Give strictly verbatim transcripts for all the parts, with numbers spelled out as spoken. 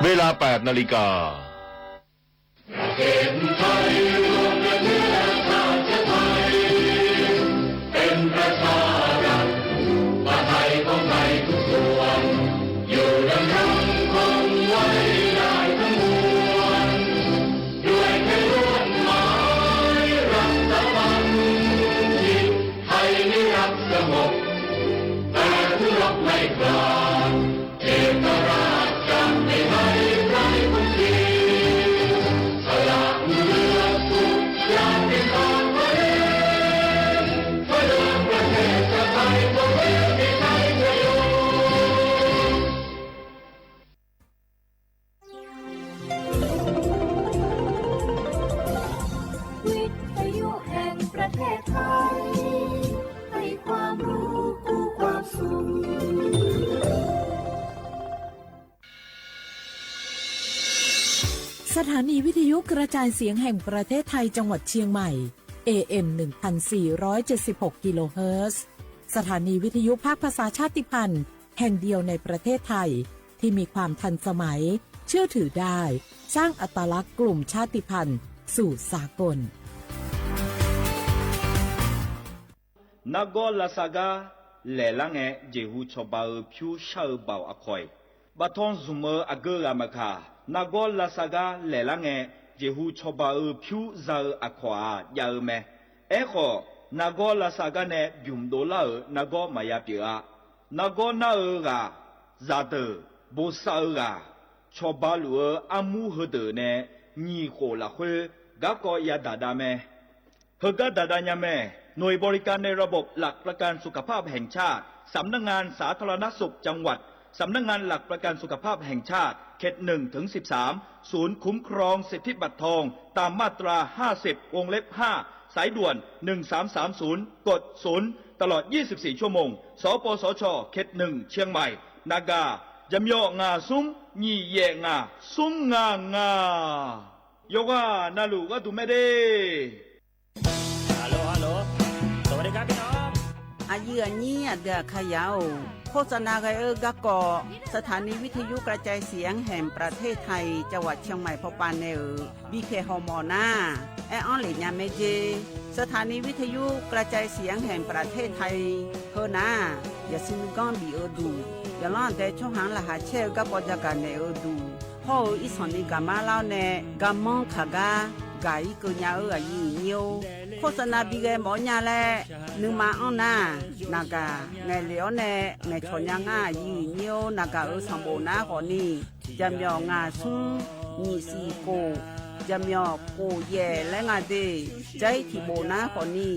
เวลา แปดนาฬิกา เป็นประชารัฐ ประไทยของไทยทุกส่วน อยู่ดำรงคงไว้ได้ทั้งมวล ด้วยเพื่อนร่วมหมายรักสามัคคี ไทยนิรักสงบ แต่ผู้รบไม่กล้า เอกราชจะไม่ให้ใครคงชี สละเลือดทุกอย่างเป็นทางพระเดช เพื่อดวงประเทศชาติไทยของเราที่ไทยจะอยู่ วิทยุแห่งประเทศไทย ให้ความรู้คู่ความสุข สถานีวิทยุกระจายเสียงแห่งประเทศไทยจังหวัดเชียงใหม่ เอเอ็ม หนึ่งพันสี่ร้อยเจ็ดสิบหก กิโลเฮิรตซ์ สถานีวิทยุภาคภาษาชาติพันธุ์แห่งเดียวในประเทศไทย ที่มีความทันสมัย เชื่อถือได้ สร้างอัตลักษณ์กลุ่มชาติพันธุ์สู่สากล Nargawr lavsav gar laeqlar ngae, jeqhu cawba-eu pyur shar-eu baoq aqkawq-iq, bavtanr zmq-eu aqgeu ghaq maqkaq, nargawr lavsav gar laeqlar ngae, jeqhu cawba-eu pyur za-eu aqkawq-aq jav-eu mae. Aerkhawf, nargawr lavsav gar nae bymq dovlar-euq nargawr maqya pyeuf-a. Nargawr nar-eu ghaq, zaqdeuq, bosav-eu ghaq, cawba luf-eu armur heudeuq nae nyiq khof lafkhoer garkawv yadaq dav mae. Heugar daqdav nya mae. หน่วยบริการในระบบหลักประกันสุขภาพแห่งชาติ สำนักงานสาธารณสุขจังหวัด สำนักงานหลักประกันสุขภาพแห่งชาติเขตหนึ่งถึงสิบสาม ศูนย์คุ้มครองสิทธิบัตรทอง ตามมาตราห้าสิบ วงเล็บห้า สายด่วน หนึ่งสามสามศูนย์ กดศูนย์ ตลอดยี่สิบสี่ชั่วโมง สปสช เขตหนึ่ง เชียงใหม่ Naga, jaqmyawf ngaq smr nyiq yaef ngaq smr ngaq ngaq. Yawqghaq navluf gharduq mae de. Aqyuif aqnyir aqdui aqkaqyaq-or, โฆษณา ghae-eu garkawv สถานีวิทยุกระจายเสียงแห่งประเทศไทย จังหวัดเชียงใหม่ pawpav nae-euq bikhaeq hawmawf nar, aer-anr lef nya mae jer. สถานีวิทยุกระจายเสียงแห่งประเทศไทย heu nar, yasiq nuiganr bif-eu duq, yaqlanr aqdae tsawrhaq-anr laqkhaq caer-eu garkawv jagaq naeq-eu duq, hawr-eu irsanq ni gaqmar lar-awr nae garmanr kaq gar gaq-ir keuv nya-eu aqyuif aqnyir-or, โฆษณา bi ghae mawf-awr nya laer nuima anr nar, naqgaq ngaeqlef-awr nae ngaeqcawq nya ngar aqyuif aqnyir-or, naqgaq-euq sanqbof nar khawfni, jaqmyawf ngaq smr nyiq siq khof, jaqmyawf khof yaef laer nga de. Jar-ir tiq bof nar khawfni,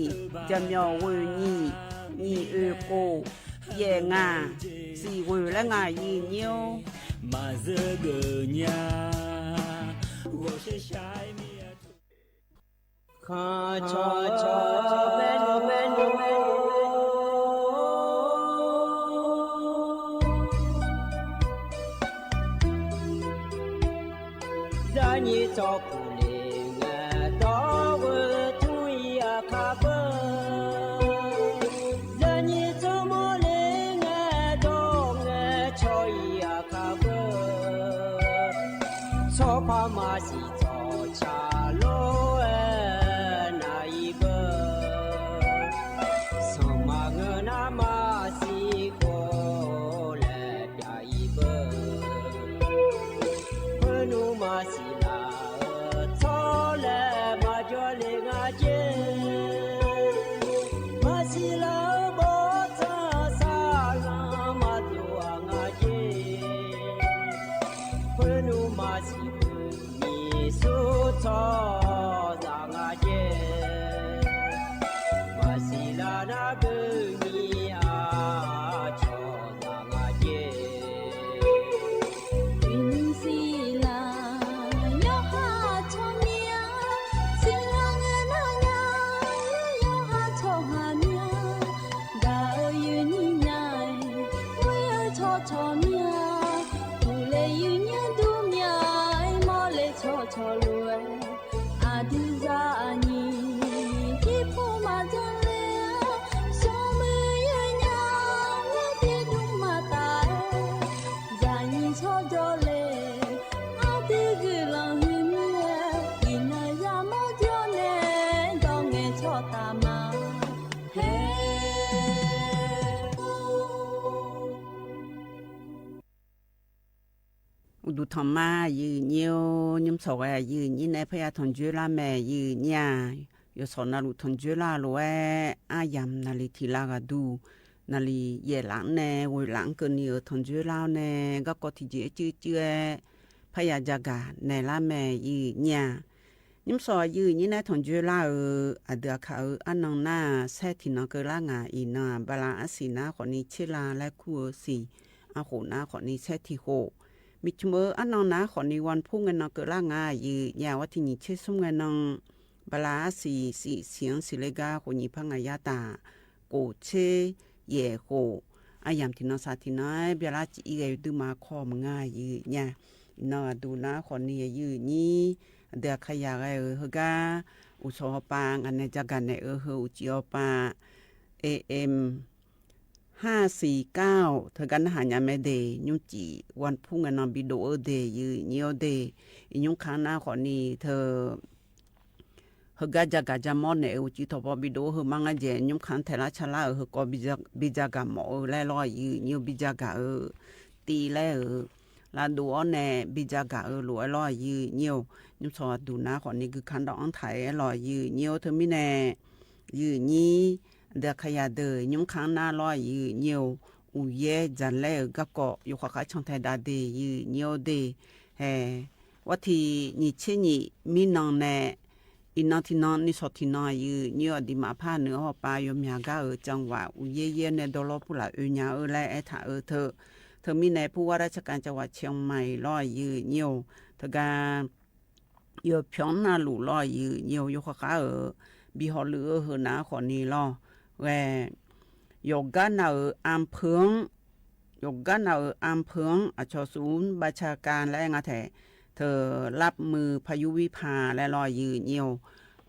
jaqmyawf ghoeq nyiq nyiq oeq khof, yaef ngaq siq ghoeq laer nga aqyuif aqnyir-or. Maqzeur geuf nya, ghawqshaq shaq-aer mir-a. Khanq cawq cawq baer nmr baer nmr. Zaqnyiq tsawrkuq le ngae dawr ghoe tmr-ir aqkaq beu. Zaqnyiq tsawrmawr le ngae dawr ngae cawq-ir aqkaq beu. Tsawrpaq maqsiq tsawrca lof-aer nav-ir beu. Sanqma ngeur nar maqsiq khof laer pyav-ir beu. Khoernmr maqsiq laf-eu tsawrlaeq maqjawr le nga jer. Maqsiq laf-eu bawrtsanr saqlanr maqdov-aq nga jer. Khoernmr maqsiq khoernyiq sur tsawrhaqzaq nga jer. Maqsiq laf nar beu nyiq-aq cawqzaq nga jer. Uiqnymr siqlaq yawqha tsawrmyanr, siqlaq ngae nar nya, yawqha tsawrhaq myanr, gaq-eu yuifnyir nya-aer, ghoer-eu tsawrcawq myanr, uqle yuifnyir dur myanr-aer, mawrle tsawrcawq lof-aer, aqdui zaqnyiq irpov maqjan le-a, smrmuiq yawnyaf-aer tiqdmr maqtaf-aer, zaqnyiq tsawrjawr le Uqduq tanqma aqyuif nyir-or, nymr sawq ghae aqyuif nyir nae parya tanqjoer lar mae aqyuif nyir-aq. Yawqsawq navluf tanqjoer lar lof-aer aryamq naqli tiq lar ghaqduq, naqli yaef laf-anr nae ghoeq laf-anr keuvni-euq tanqjoer lar-awr nae garkawv tiqjeq-aer cuiv cuiv-aer parya jagaq naeq lar mae aqyuif nyir-aq. Nymr sawq aqyuif nyir nae tanqjoer lar-euq aqdui aqkaq-euq arnan nar-aq, saer tiq nan keuvlar ngaq. Iqnan-aq, bala arsiq nar khawfni tser la laer kur-eu siq, arkhof nar khawfni saer tiq khof. Miqcmq-eu arnan nar khawfni wanpur ngae nan keuvlar nga aqyuif nyir-aq, war tiq nyiq tser smr ngae nan bala arsiq siq siq-anr siqler gar khof nyiq par ngaq yar taf, kof tser yaef khof, aryamq tiq nan saq tiq nan-aer byalar cif-ir ghae yawduima kawr maqnga aqyuif nyir-aq. Iqnan ghaqduq nar khawfni aqyuif nyir aqdui aqkaq yaq ghae-euq heugar, uqsawq hawpav ngaq nae jagaq naeq-eu heu uqcif hawpav, am, har siq kar-awq teugar narhaq nya mae de. Nymrcif wanpur ngae nan bidov-eu de aqyuif nyir-or de. Iqnymr kanr nar khawfni teu heugar jagaq jamawr naeq-euq uqcif tawqpaw bidov-eu heu mar ngar jaeq, nymr kanr taeq lar ca lar-euq heukawv bijagaq mawf-eu laer lawr aqyuif nyir-or, bijagaq-eu tiv laer-euq lavdov-awr nae bijagaq-eu lof-aer lawr aqyuif nyir-or. Nymr sawq aqduq nar khawfni guikaq dawv-anr taq-aer lawr aqyuif nyir-or. Teumirnae aqyuif nyir aqdui aqkaq yaq deuq nymr kanr nar lawr aqyuif nyir-or. Uqyaer dzaqlaer-euq garkawv yawkhav khar cantae dav de aqyuif nyir-or de. Hae, war tiq nyiq tser nyiq mirnan nae iqnan tiqnan nuisawq tiqnan aqyuif nyir-or, aqduimaf par nuir-awr hawpav yawmyaq gar-euq canghwaq uqyaer yaer nae dawrlawr purlaf oe nya-eu laer aertaq-eu teu. Teumirnae purwar darcar kan cawaq caeq maiq lawr aqyuif nyir-or. Teugar yawpyawq-anr navluf lawr aqyuif nyir-or, yawkhav khar-euq bi hawluiv-eu heu nar khawfni lawr ghae, yawqgar nav-euq arm peu-anr, yawqgar nav-euq arm peu-anr aqcawq suf-anr bav ca ka laer aer nga taeq, teu lavmuiq paqyur vir pa laer lawr aqyuif nyir-or.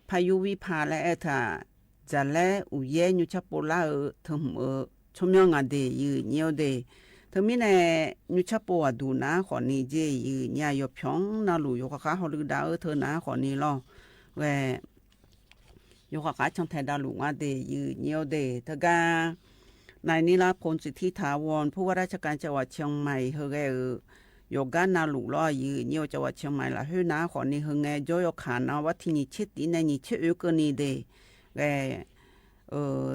Paqyur vir pa laer aer teu-aq, dzaqlaer uqyaer nymrcar pov lar-eu teu hmq-eu tsawrmyanr nga de aqyuif nyir-or de. Teumirnae nymrcar pov ghaqduq nar khawfni jer aqyuif nyir-aq, yawpyawq-anr navluf yawkhav khar hawluiv dav-eu teu nar khawfni lawr ghae, yawkhav khar cantae dav luf nga de aqyuif nyir-or de. Teugar naiq nir lar pon tsuif tir taq-awr purwar darcar kan cawaq caeq maiq heu ghae-euq yawqgar navluf lawr aqyuif nyir-or, cawaq caeq maiq lafkhoer nar khawfni heu ngae jawr yawkaq nar war tiq nyiq tser tiv nae nyiq tser oe keuvni de ghae,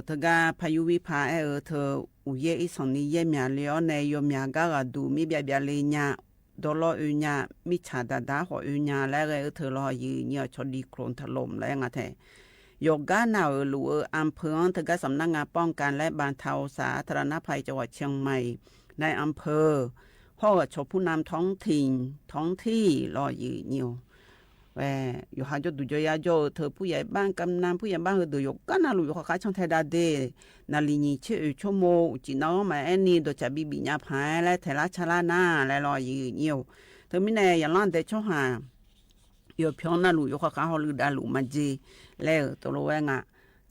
teugar paqyur vir pa aer-eu teu uqyaer irsanq ni yaer myaq le-awr nae yawmyaq gar ghaqduq mir byav byav le nya, dawrlawr oe nya, mirtsaq daqdaq khawf oe nya laer ghae-eu teu lawr aqyuif nyir-or, cawqdiq kronq taqlomq laer aer nga taeq. Yawqgar nav-euq luf-eu arm peu-anr teugar samq nar nga pawr nga laer bav taq-awr saq tala nar pa-iq cawaq caeq maiq nae arm peu hawr-eu aqcawq pur nam tawr-anr tiq, tawr-anr tiq lawr aqyuif nyir-or. Yawqha jawrduq jawryar jawr-eu teu pur yaf bar gam nam pur yaf bar heudeuq yawqgar navluf yawkhav khar cantae dav de. Naqli nyiq tser oe tsawrmo uqcif nav-anr maqaer ni dawqcaf bibif nya paq-aer laer taeq lar ca lar nar laer lawr aqyuif nyir-or. Teumirnae yaqlanr dae tsawrhaq yawpyawq-anr navluf yawkhav khar hawluiv dav luf majeq laer-euq tov lof-aer nga.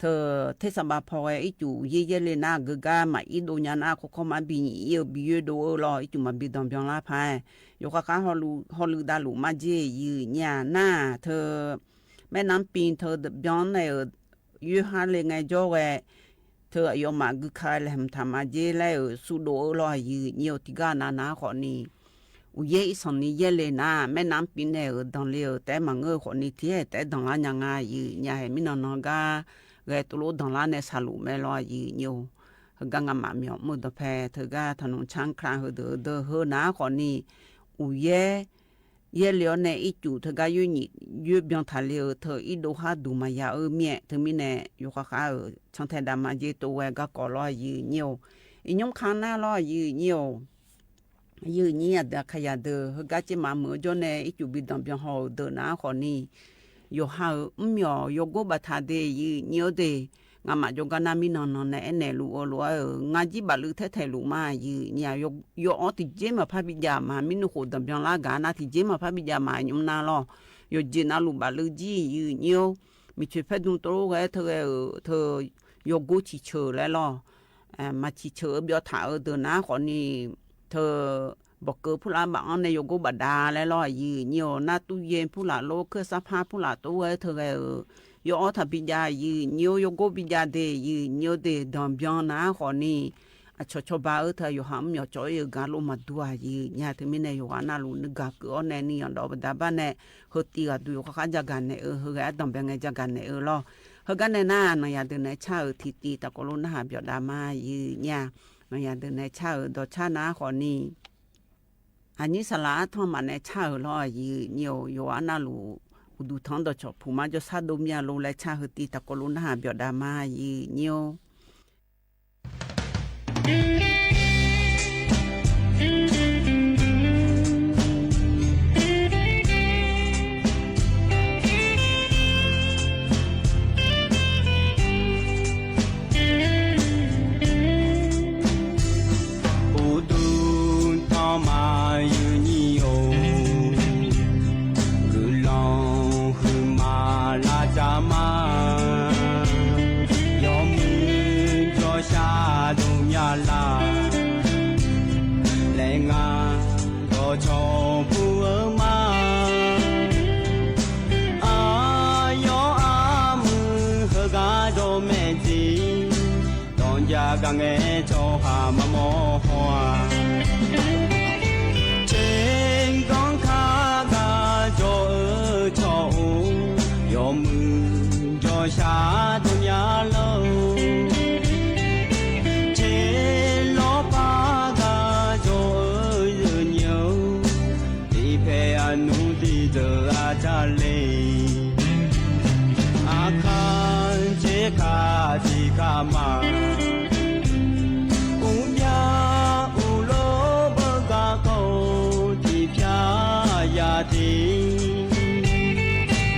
Teu tersaqbav paw ghae ircuf uqyaer yaer le nar geugar maqir dov nya nar, kawrkawr mar bi nyiq ir-eu bi yoer dov-eu lawr, ircuf maqbi danqbyan lar paq-aer, yawkhav khar hawluiv dav luf majeq aqyuif nyir-aq nar-aq, teu maernamr pi teu byan nae-euq yoer har le ngae jawr ghae, teu aqyawfmaf guika laeqhmq taq majeq laer-euq surdov-eu lawr aqyuif nyir-or. Tiqgar nav nar khawfni uqyaer irsanq ni yaer le nar, maernamr pi nae-euq danqle-euq taef-aer maqngeur-eu khawfni tiq aer taef-aer danqlar nya nga aqyuif nyir-aq. Haeq mirnan nan gar ghae tov lof danqlar nae saqluf mae lawr aqyuif nyir-or. Heugar ngamaf myawq mr-eu dawqpae teugar taqnmq canr kar heudeuq-eu deuq heu nar khawfni uqyaer yaer le-awr nae ircuf teugar yoer nyiq yoer byan taq le-euq teu irdov har duq maqya-eu mir-aer, teumirnae yawkhav khar-euq cantae dav majeq tov ghae garkawv lawr aqyuif nyir-or. Iqnymr ka nar lawr aqyuif nyir-or. Aqyuif nyir aqdui aqkaq yaq deuq heugar caer maqmuiq-eu jawr nae ircuf bi danqbyan haw-euq deuq nar khawfni, yawqha-euq mrmyawq yawgor baftaq de aqyuif nyir-or de. Ngamaf jawrgar nar mirnan nan nae aernaeq luf-eu lof-aer-euq ngar jir bafluiv taer taeq luf ma aqyuif nyir-aq, yawawr tiqjeq maqpar bijav ma, mirnuv khof danqbyan lar gaq nar tiqjeq maqpar bijav ma nymr nar lawr. Yawqjeq navluf bafluiv jir aqyuif nyir-or. Miqcoeq paer dm tov lof ghae-aer teu ghae-euq teu yawgor ciqceuq laer lawr. Maq ciqceuq-eu byawtaq-eu deuq nar khawfni, teu bawqkeuv purlaf baf-anr nae yawgor bafdav laer lawr aqyuif nyir-or. Nar turyaer purlaf lof, keursar par purlaf tov ghae-aer teu ghae-euq yawawr taq bijav aqyuif nyir-or, yawgor bijav de aqyuif nyir-or de. Danqbyan nar khawfni, aqcawq cawba-eu teu yawqha mr myawq cawv-ir-eu gaq lof maqdur-aq, aqyuif nya. Teumirnae yawqghaq navluf nuigaq keuv-awr nae ni yanqdawf-eu baqda bar nae, heu tiv ghaq duq yawqghaq khar jagaq naeq-eu, heughaq ardanqbae ngae jagaq naeq-eu lawr. Heugar nae nar, nanqyaq deuq naeq-aer car-euq tiqtiv taqkawv lof narhaq byawf dav ma, aqyuif nya. Nanqyaq deuq naeq-aer car-euq dawqcar nar khawf ni, aqnyir saqlaq artanr maf nae car-euq lawr, aqyuif nyir-or. Yawqghaq navluf uqduq tanq-anr dawqcawq puq mar jawrshar dov mir-a lor laer car heu tiv taqkawv lof narhaq byawf dav ma, aqyuif nyir-or. Uqduq tanq maqyuif nyir-or, guiqlanq huiqma lavcaf ma. Yawmuiq jawrshar dov nya laf laer ngar dawqcawq puq-eu ma. Aqyawf armuiq heugar dawq maeq tiq, dawq jav gar ngae tsawrhaq maqmawr haw-aq. Tserganr kar gar jawr-eu tsawq-or, yawmuiq jawrshar dov nya laf-or. Tserlawr par gar jawr-eu zeuqnyi-or, tiqpaeq aqnmr tiqdeuq arcar le. Aqkar tserkaq tiqkaq ma. Uqbya uqlof beugar kawv-eu tiqpyar ya tiq,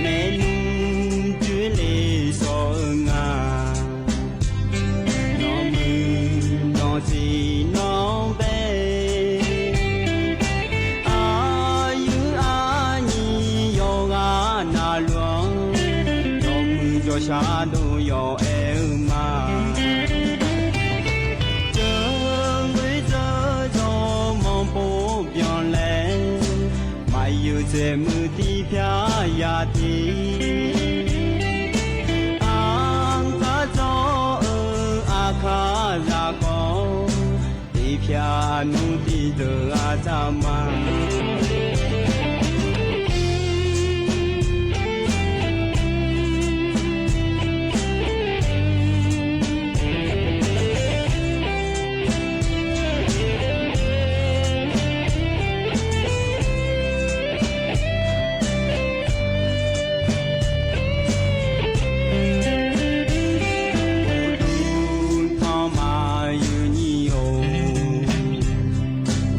maernmr joerle shawr-eu nga. Nawqmuiq dawqtsuif nawr bae, aqyuif aqnyir yawqghaq navluf-anr, yawmuiq jawrshar dov yawq aer-eu ma. Teuqghoe zeur dawq manqpov byanlae, maqyuif tsaeq muiq tiqpyar ya tiq, aqkar dzawr-eu aqkar zaq khawf, tiqpyar aqnmr tiqdeuq arcar ma. Uqduq tanq maqyuif nyir-or,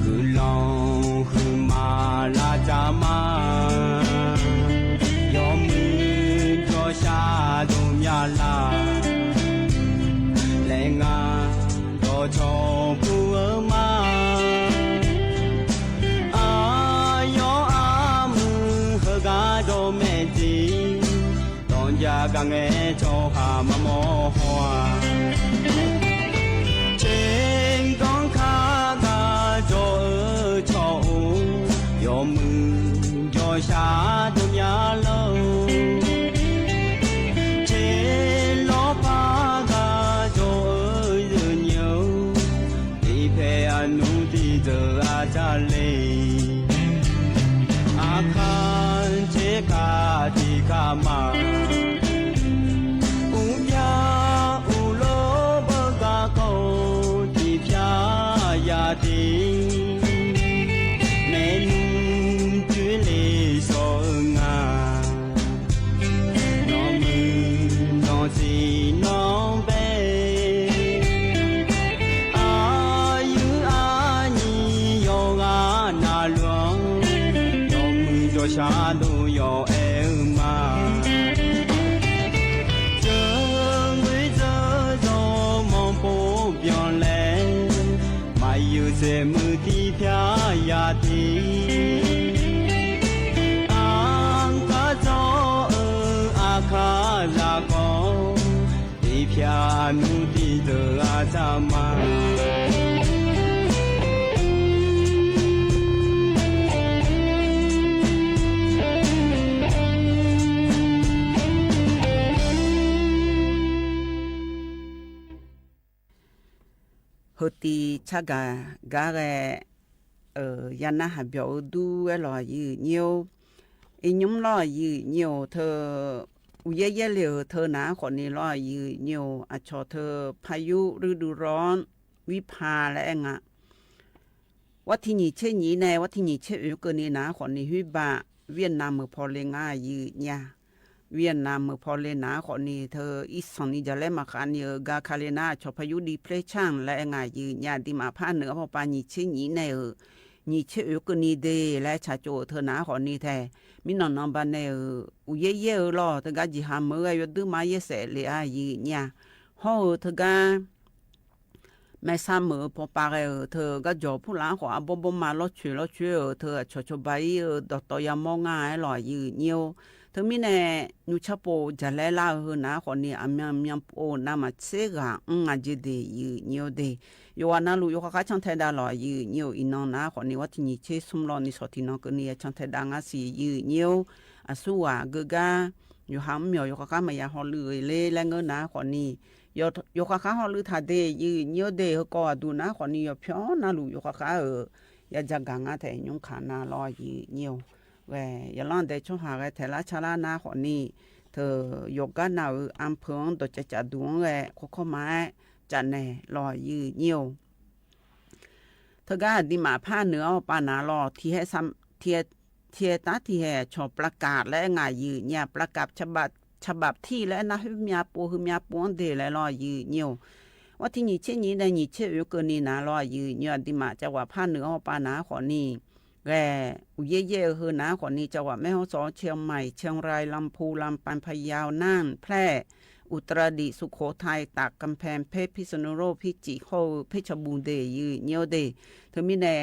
guiqlanq huiqma lavcaf ma. Yawmuiq jawrshar dov nya laf laer ngar dawqcawq puq-eu ma. Aqyawf armuiq heugar dawq maeq tiq, dawq jav gar ngae tsawrhaq maqmawr haw-aq. Tserganr kar gar jawr-eu tsawq-or, yawmuiq jawrshar dov nya laf-or. Tserlawr par gar jawr-eu zeuqnyi-or, tiqpaeq aqnmr tiqdeuq arcar le. Aqkar tserkaq tiqkaq ma. Uqbya uqlof beugar kawv-eu tiqpyar ya tiq, maernmr joerle shawr-eu nga. Nawqmuiq dawqtsuif nawr bae, aqyuif aqnyir yawqghaq navluf-anr, yawmuiq jawrshar dov yawq aer-eu ma. Teuqghoe zeur dawq manqpov byanlae, maqyuif tsaeq muiq tiqpyar ya tiq, aqkar dzawr-eu aqkar zaq khawf, tiqpyar aqnmr tiqdeuq arcar ma. Heu tiqtiv tsargaq gar ghae, ya narhaq byawq-eu dur-aer lawq, aqyuif aqnyir-or. Iqnymr lawr, aqyuif aqnyir-or, teu uqyaer yaer le-euq teu naq-anr khawfni lawr, aqyuif aqnyir-or, aqcawq teu พายุฤดูร้อน วิภา laer aer nga. วันที่ nyiq tser nyiq nae วันที่ nyiq tser oeq keuvni naq-anr khawfni khoerbav เวียดนาม meuq paw le ngar, aqyuif aqnyir-a. เวียดนาม meuq paw le naq-anr khawfni teu irsanqni jaqlaer maqkhav ni-euq gar ka le nar, aqcawq พายุ ดีเปรสชัน laer aer nga, aqyuif aqnyir-a. Aqduimaf par nuiq-anr pawpav nyiq tser nyiq nae-euq nyiq tser oeq keuvni de laer tsaqtsov-euq teu naq-anr khawfni tae, mirnan nan banae-euq uqyaer yaer-eu lawr, teugar jeqha meuq-eu ghae yawduir ma yaer saef le-a, aqyuif aqnyir-a. Hawr-eu teugar maersar meuq-eu pawpav ghae-euq teu garjawq purlaf-anr khawf arbawr bawrma lawrcoeq lawrcoer-euq teu aqcawq cawba ir-eu dawqtawv yamawr ngar-aer lawq, aqyuif aqnyir-or. Teumirnae nymrcar pov jaqlaer lar-eu heu naq-anr khawfni aqmyan myan pov navmaqtser ghaq mr nga jeq de, aqyuif aqnyir-or de. Yawqghaq navluf yawkhav khar cantae dav lawq, aqyuif aqnyir-or. Iqnan naq-anr khawfni วันที่ nyiq tser smr lawr ni shawq tiqnan keuvni ya cantae dav ngar siq, aqyuif aqnyir-or. Aqsurghaq geugar yawqha mr myawq yawkhav khar maqya hawluiv-eu ler laer ngeur naq-anr khawfni, yawkhav khar hawluiv taq de, aqyuif aqnyir-or de. Heukawv aqduq naq-anr khawfni yawqpyawr navluf yawkhav khar-euq ya jagaq ngar taef nymr kaq na lawr, aqyuif aqnyir-or. Ghae yalanr dae tsawrhaq ghae taeqlar carlar nar khawfni, teu yawqgar nav-euq อำเภอ-anr dawqcaev caf duq-anr ghae kawrkawr ma-aer caf naeq lawq, aqyuif aqnyir-or. Teugar aqduimaf par nuiq-anr pavnav lawr, tiq hae, tiq hae tar tiq hae cawq ประกาศ laer aer nga, aqyuif aqnyir-a. ประกาศ ฉบับที่ laer aer nar, khoermyav pov heumyav pov-anr de laer lawr, aqyuif aqnyir-or. วันที่ nyiq tser nyiq nae nyiq tser oeq keuvni naq lawr, aqyuif aqnyir-or. Aqduimaf cawaq par nuiq-anr pavnav-anr khawfni ghae uqyaer yaer-eu heu naq-anr khawfni cawaq แม่ฮ่องสอน เชียงใหม่ เชียงราย ลำพูน ลำปาง พะเยา น่าน แพร่ อุตรดิตถ์ สุโขทัย ตาก กำแพงเพชร พิษณุโลก พิจิตร hawr-eu เพชรบูรณ์ de, aqyuif aqnyir-or de. Teumirnae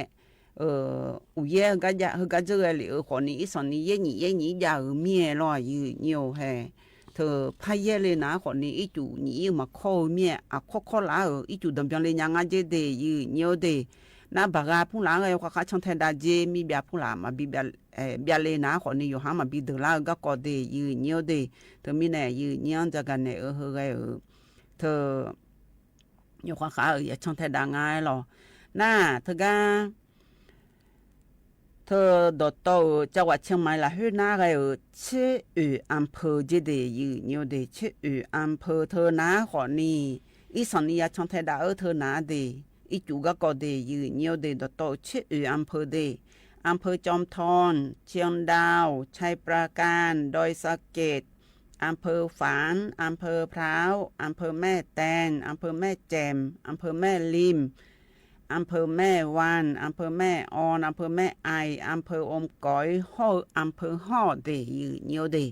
uqyaer heugar dzeur ghae lef-eu khawfni irsanqni yaer nyiq yaer nyiq jav-euq mir-aer lawr, aqyuif aqnyir-or hae. Teu paryaer le naq-anr khawfni ircuf nyiq ir-eu maqkawr-eu mir-aer, aqkawr kawr laf-euq ircuf danqbyan le nya ngar jer de, aqyuif aqnyir-or de. Nar baqgha purlaf-anr ghae yawkhav khar cantae dav jer, mirbyav purlaf maqbi byav le naq-anr khawfni yawqha-anr maqbi deuq lar-eu garkawv de, aqyuif aqnyir-or de. Teumirnae aqyuif aqnyir-anr jagaq naeq-eu heu ghae-euq teu yawkhav khar-euq ya cantae dav nga-aer lawq. Nar teugar teu dawqtawv-euq จังหวัดเชียงใหม่ lafkhoer nar ghae-euq tser oeq อำเภอ jer de, aqyuif aqnyir-or de. Tser oeq อำเภอ teu nar-anr khawfni irsanqni ya cantae dav-eu teu naq-anr de, ircuf garkawv de, aqyuif aqnyir-or de. Dawqtawv-euq tser oeq อำเภอ de, อำเภอจอมทอง เชียงดาว ชัยปราการ ดอยสะเก็ด อำเภอฝาง อำเภอพร้าว อำเภอแม่แตง อำเภอแม่แจ่ม อำเภอแม่ริม อำเภอแม่วาน อำเภอแม่ออน อำเภอแม่อาย อำเภออมก๋อย hawr-eu อำเภอ hawr de, aqyuif aqnyir-or de.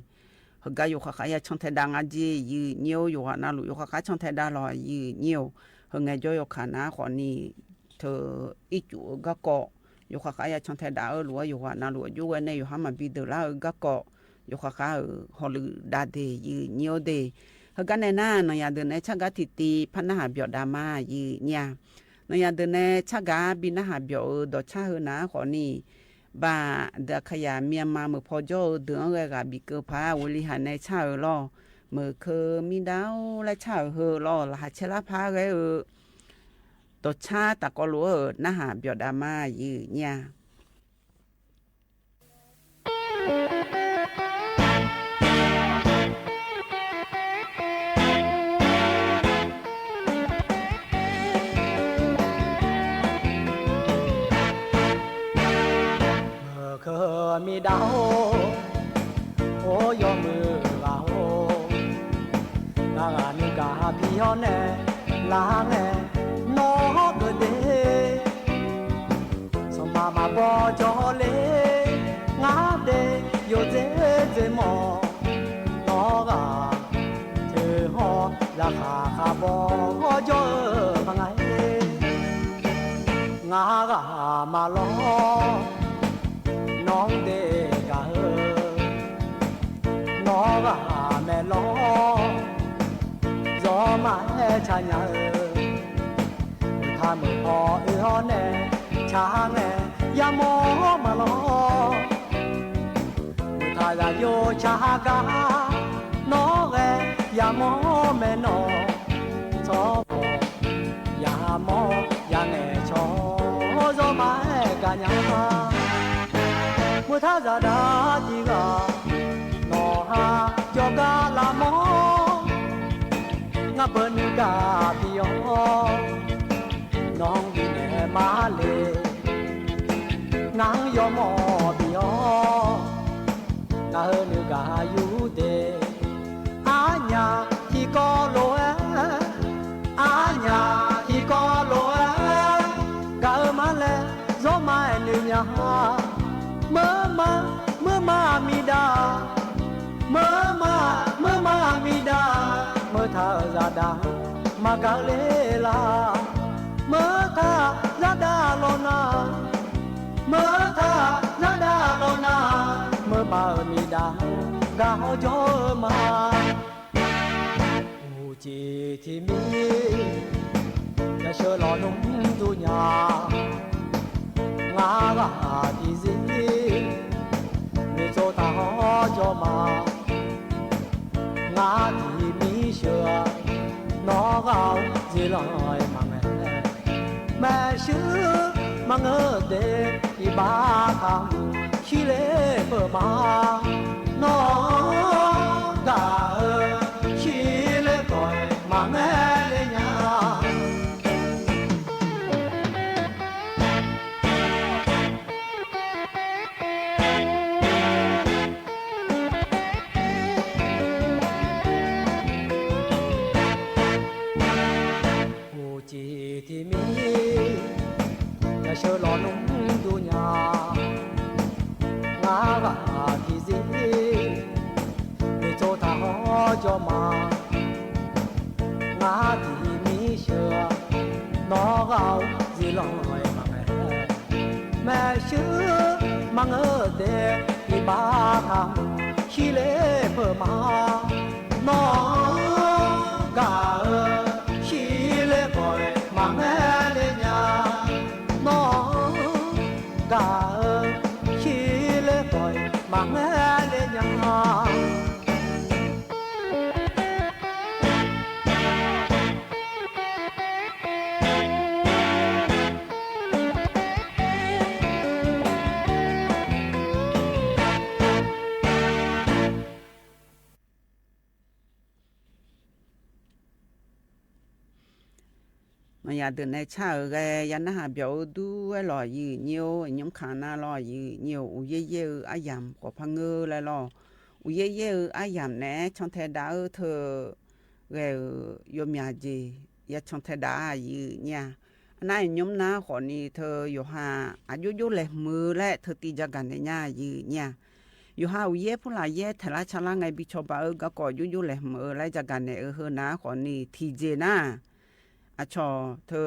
Heugar yawkhav khar ya cantae dav nga jer, aqyuif aqnyir-or. Yawqghaq navluf yawkhav khar cantae dav lawq, aqyuif aqnyir-or. Heu ngaejawr yawkaq nar khawfni teu ircuf-eu garkawv yawkhav khar ya cantae dav-eu lof-aer yawqghaq navluf aqjox ghae nae yawqha maqbi deuq lar-eu garkawv yawkhav khar-euq hawluiv dav de, aqyuif aqnyir-or de. Heugar nae nar, nanqyaq deuq nae tsargaq tiqtiv par narhaq byawf dav ma, aqyuif aqnyir-a. Nanqyaq deuq nae tsargaq bi narhaq byawf-eu dawqcar heu naq-anr khawfni, baq deuq aqkaqyaq Myanmar meuq paw jawr-eu deuq-anr ghae ghaq bif keuv paq-aer บริหาร nae car-euq lawr. Meuq keuv mirdav-or laer car-euq heu lawr, laqkhaq caerlar par-aer ghae-eu dawqcar tafkawv lof-aer-euq narhaq byawf dav ma, aqyuif aqnyir-a. Meuq keuv mirdav-or, or yawmuiq ghaq-or, ngar ghaq nuigaq bi-awr nae lar ngae nawr-awr keuv de. Sanqpaq maqbaw jawr le, ngar dae yawdzer dzer mawf. Nawr ghaq teu hawr laqkhaq khav baw-awr jawr-eu ma nga-e. Ngar ghaq maqlawr, nawr-anr dae gaq-eu. Nawr ghaq maeqlawr, zawr maqaer ca nya-eu. Meuq taq meuq paw oe-awr nae car ngae yamawr maqlawr. Meuq taq zaqyo car gar nawr ghae yamawr mae nawq. Tsawrmawq yamawr ya nya. Meuq taq zaqdaq tiq ghaq nawq ha jawrgar lavmawr, ngar beuq nuigaq bi-awr, nawq-anr bifnaeq ma le. Ngar-anr yawmawr bi-awr, ngaq-euq nuigaq yurdaeq. Arnyaf tiqkawv lof-aer, arnyaf tiqkawv lof-aer, gaq-eu ma laer zawr ma-aer noeq nya. Meurma, meurma miqdaq, meurma, meurma miqdaq, meuq taq-euq zaqdaq maqgaq ler lar. Meuq taq zaqdaq lawq nar, meuq taq zaqdaq lawq nar, meurma-euq miqdaq gaq hawr jawr-eu ma. Uqcif tiqmir, yasheu lawnmr dur nya. Ngar ghaq tiqzir, noeqtsov taq hawr jawr ma. Ngar tiqmir sheuq-a, nawr ghaq-eu ziflanq-aer maqngaeq. Maeqshi maqngeur de, iqbax taq shirler peuq ma. Nawr gaq-eu shirler peuq-aer maqngaeq ler nya. Uqcif tiqmir, yasheu lawnmr dur nya. Ngar ghaq tiqzir, noeqtsov taq hawr jawr ma. Ngar tiqmir sheuq-a, nawr ghaq-eu ziflanq-aer maqngaeq. Maeqshi maqngeur de, iqbax taq shirler peuq ma. Nawr gaq-eu shirler peuq-aer maqngaeq ler nya. Nawr gaq-eu shirler peuq-aer maqngaeq ler nya. Maqyaq deuq nae car-euq ghae ya narhaq byawq-eu dur-aer lawq, aqyuif nyir-or, nymr kaq nar lawq, aqyuif nyir-or, uqyaer yaer-eu aryamq khawf par ngeur laer lawq. Uqyaer yaer-eu aryamq naeq-aer cantae dav-eu teu ghae-euq yawmyaq jeq ya cantae dav-a, aqyuif nyir-a. Arnar iqnymr nar khawfni teu yawqha aqjox jox laeqhmq-eu laer teu tiv jagaq naeq nya, aqyuif nyir-a. Yawqha uqyaer purlaq yaer taeqlar carlar ngae bi cawba-eu garkawv aqjox jox laeqhmq-eu laer jagaq naeq-eu heu nar khawfni tiqjeq nar, aqcawq teu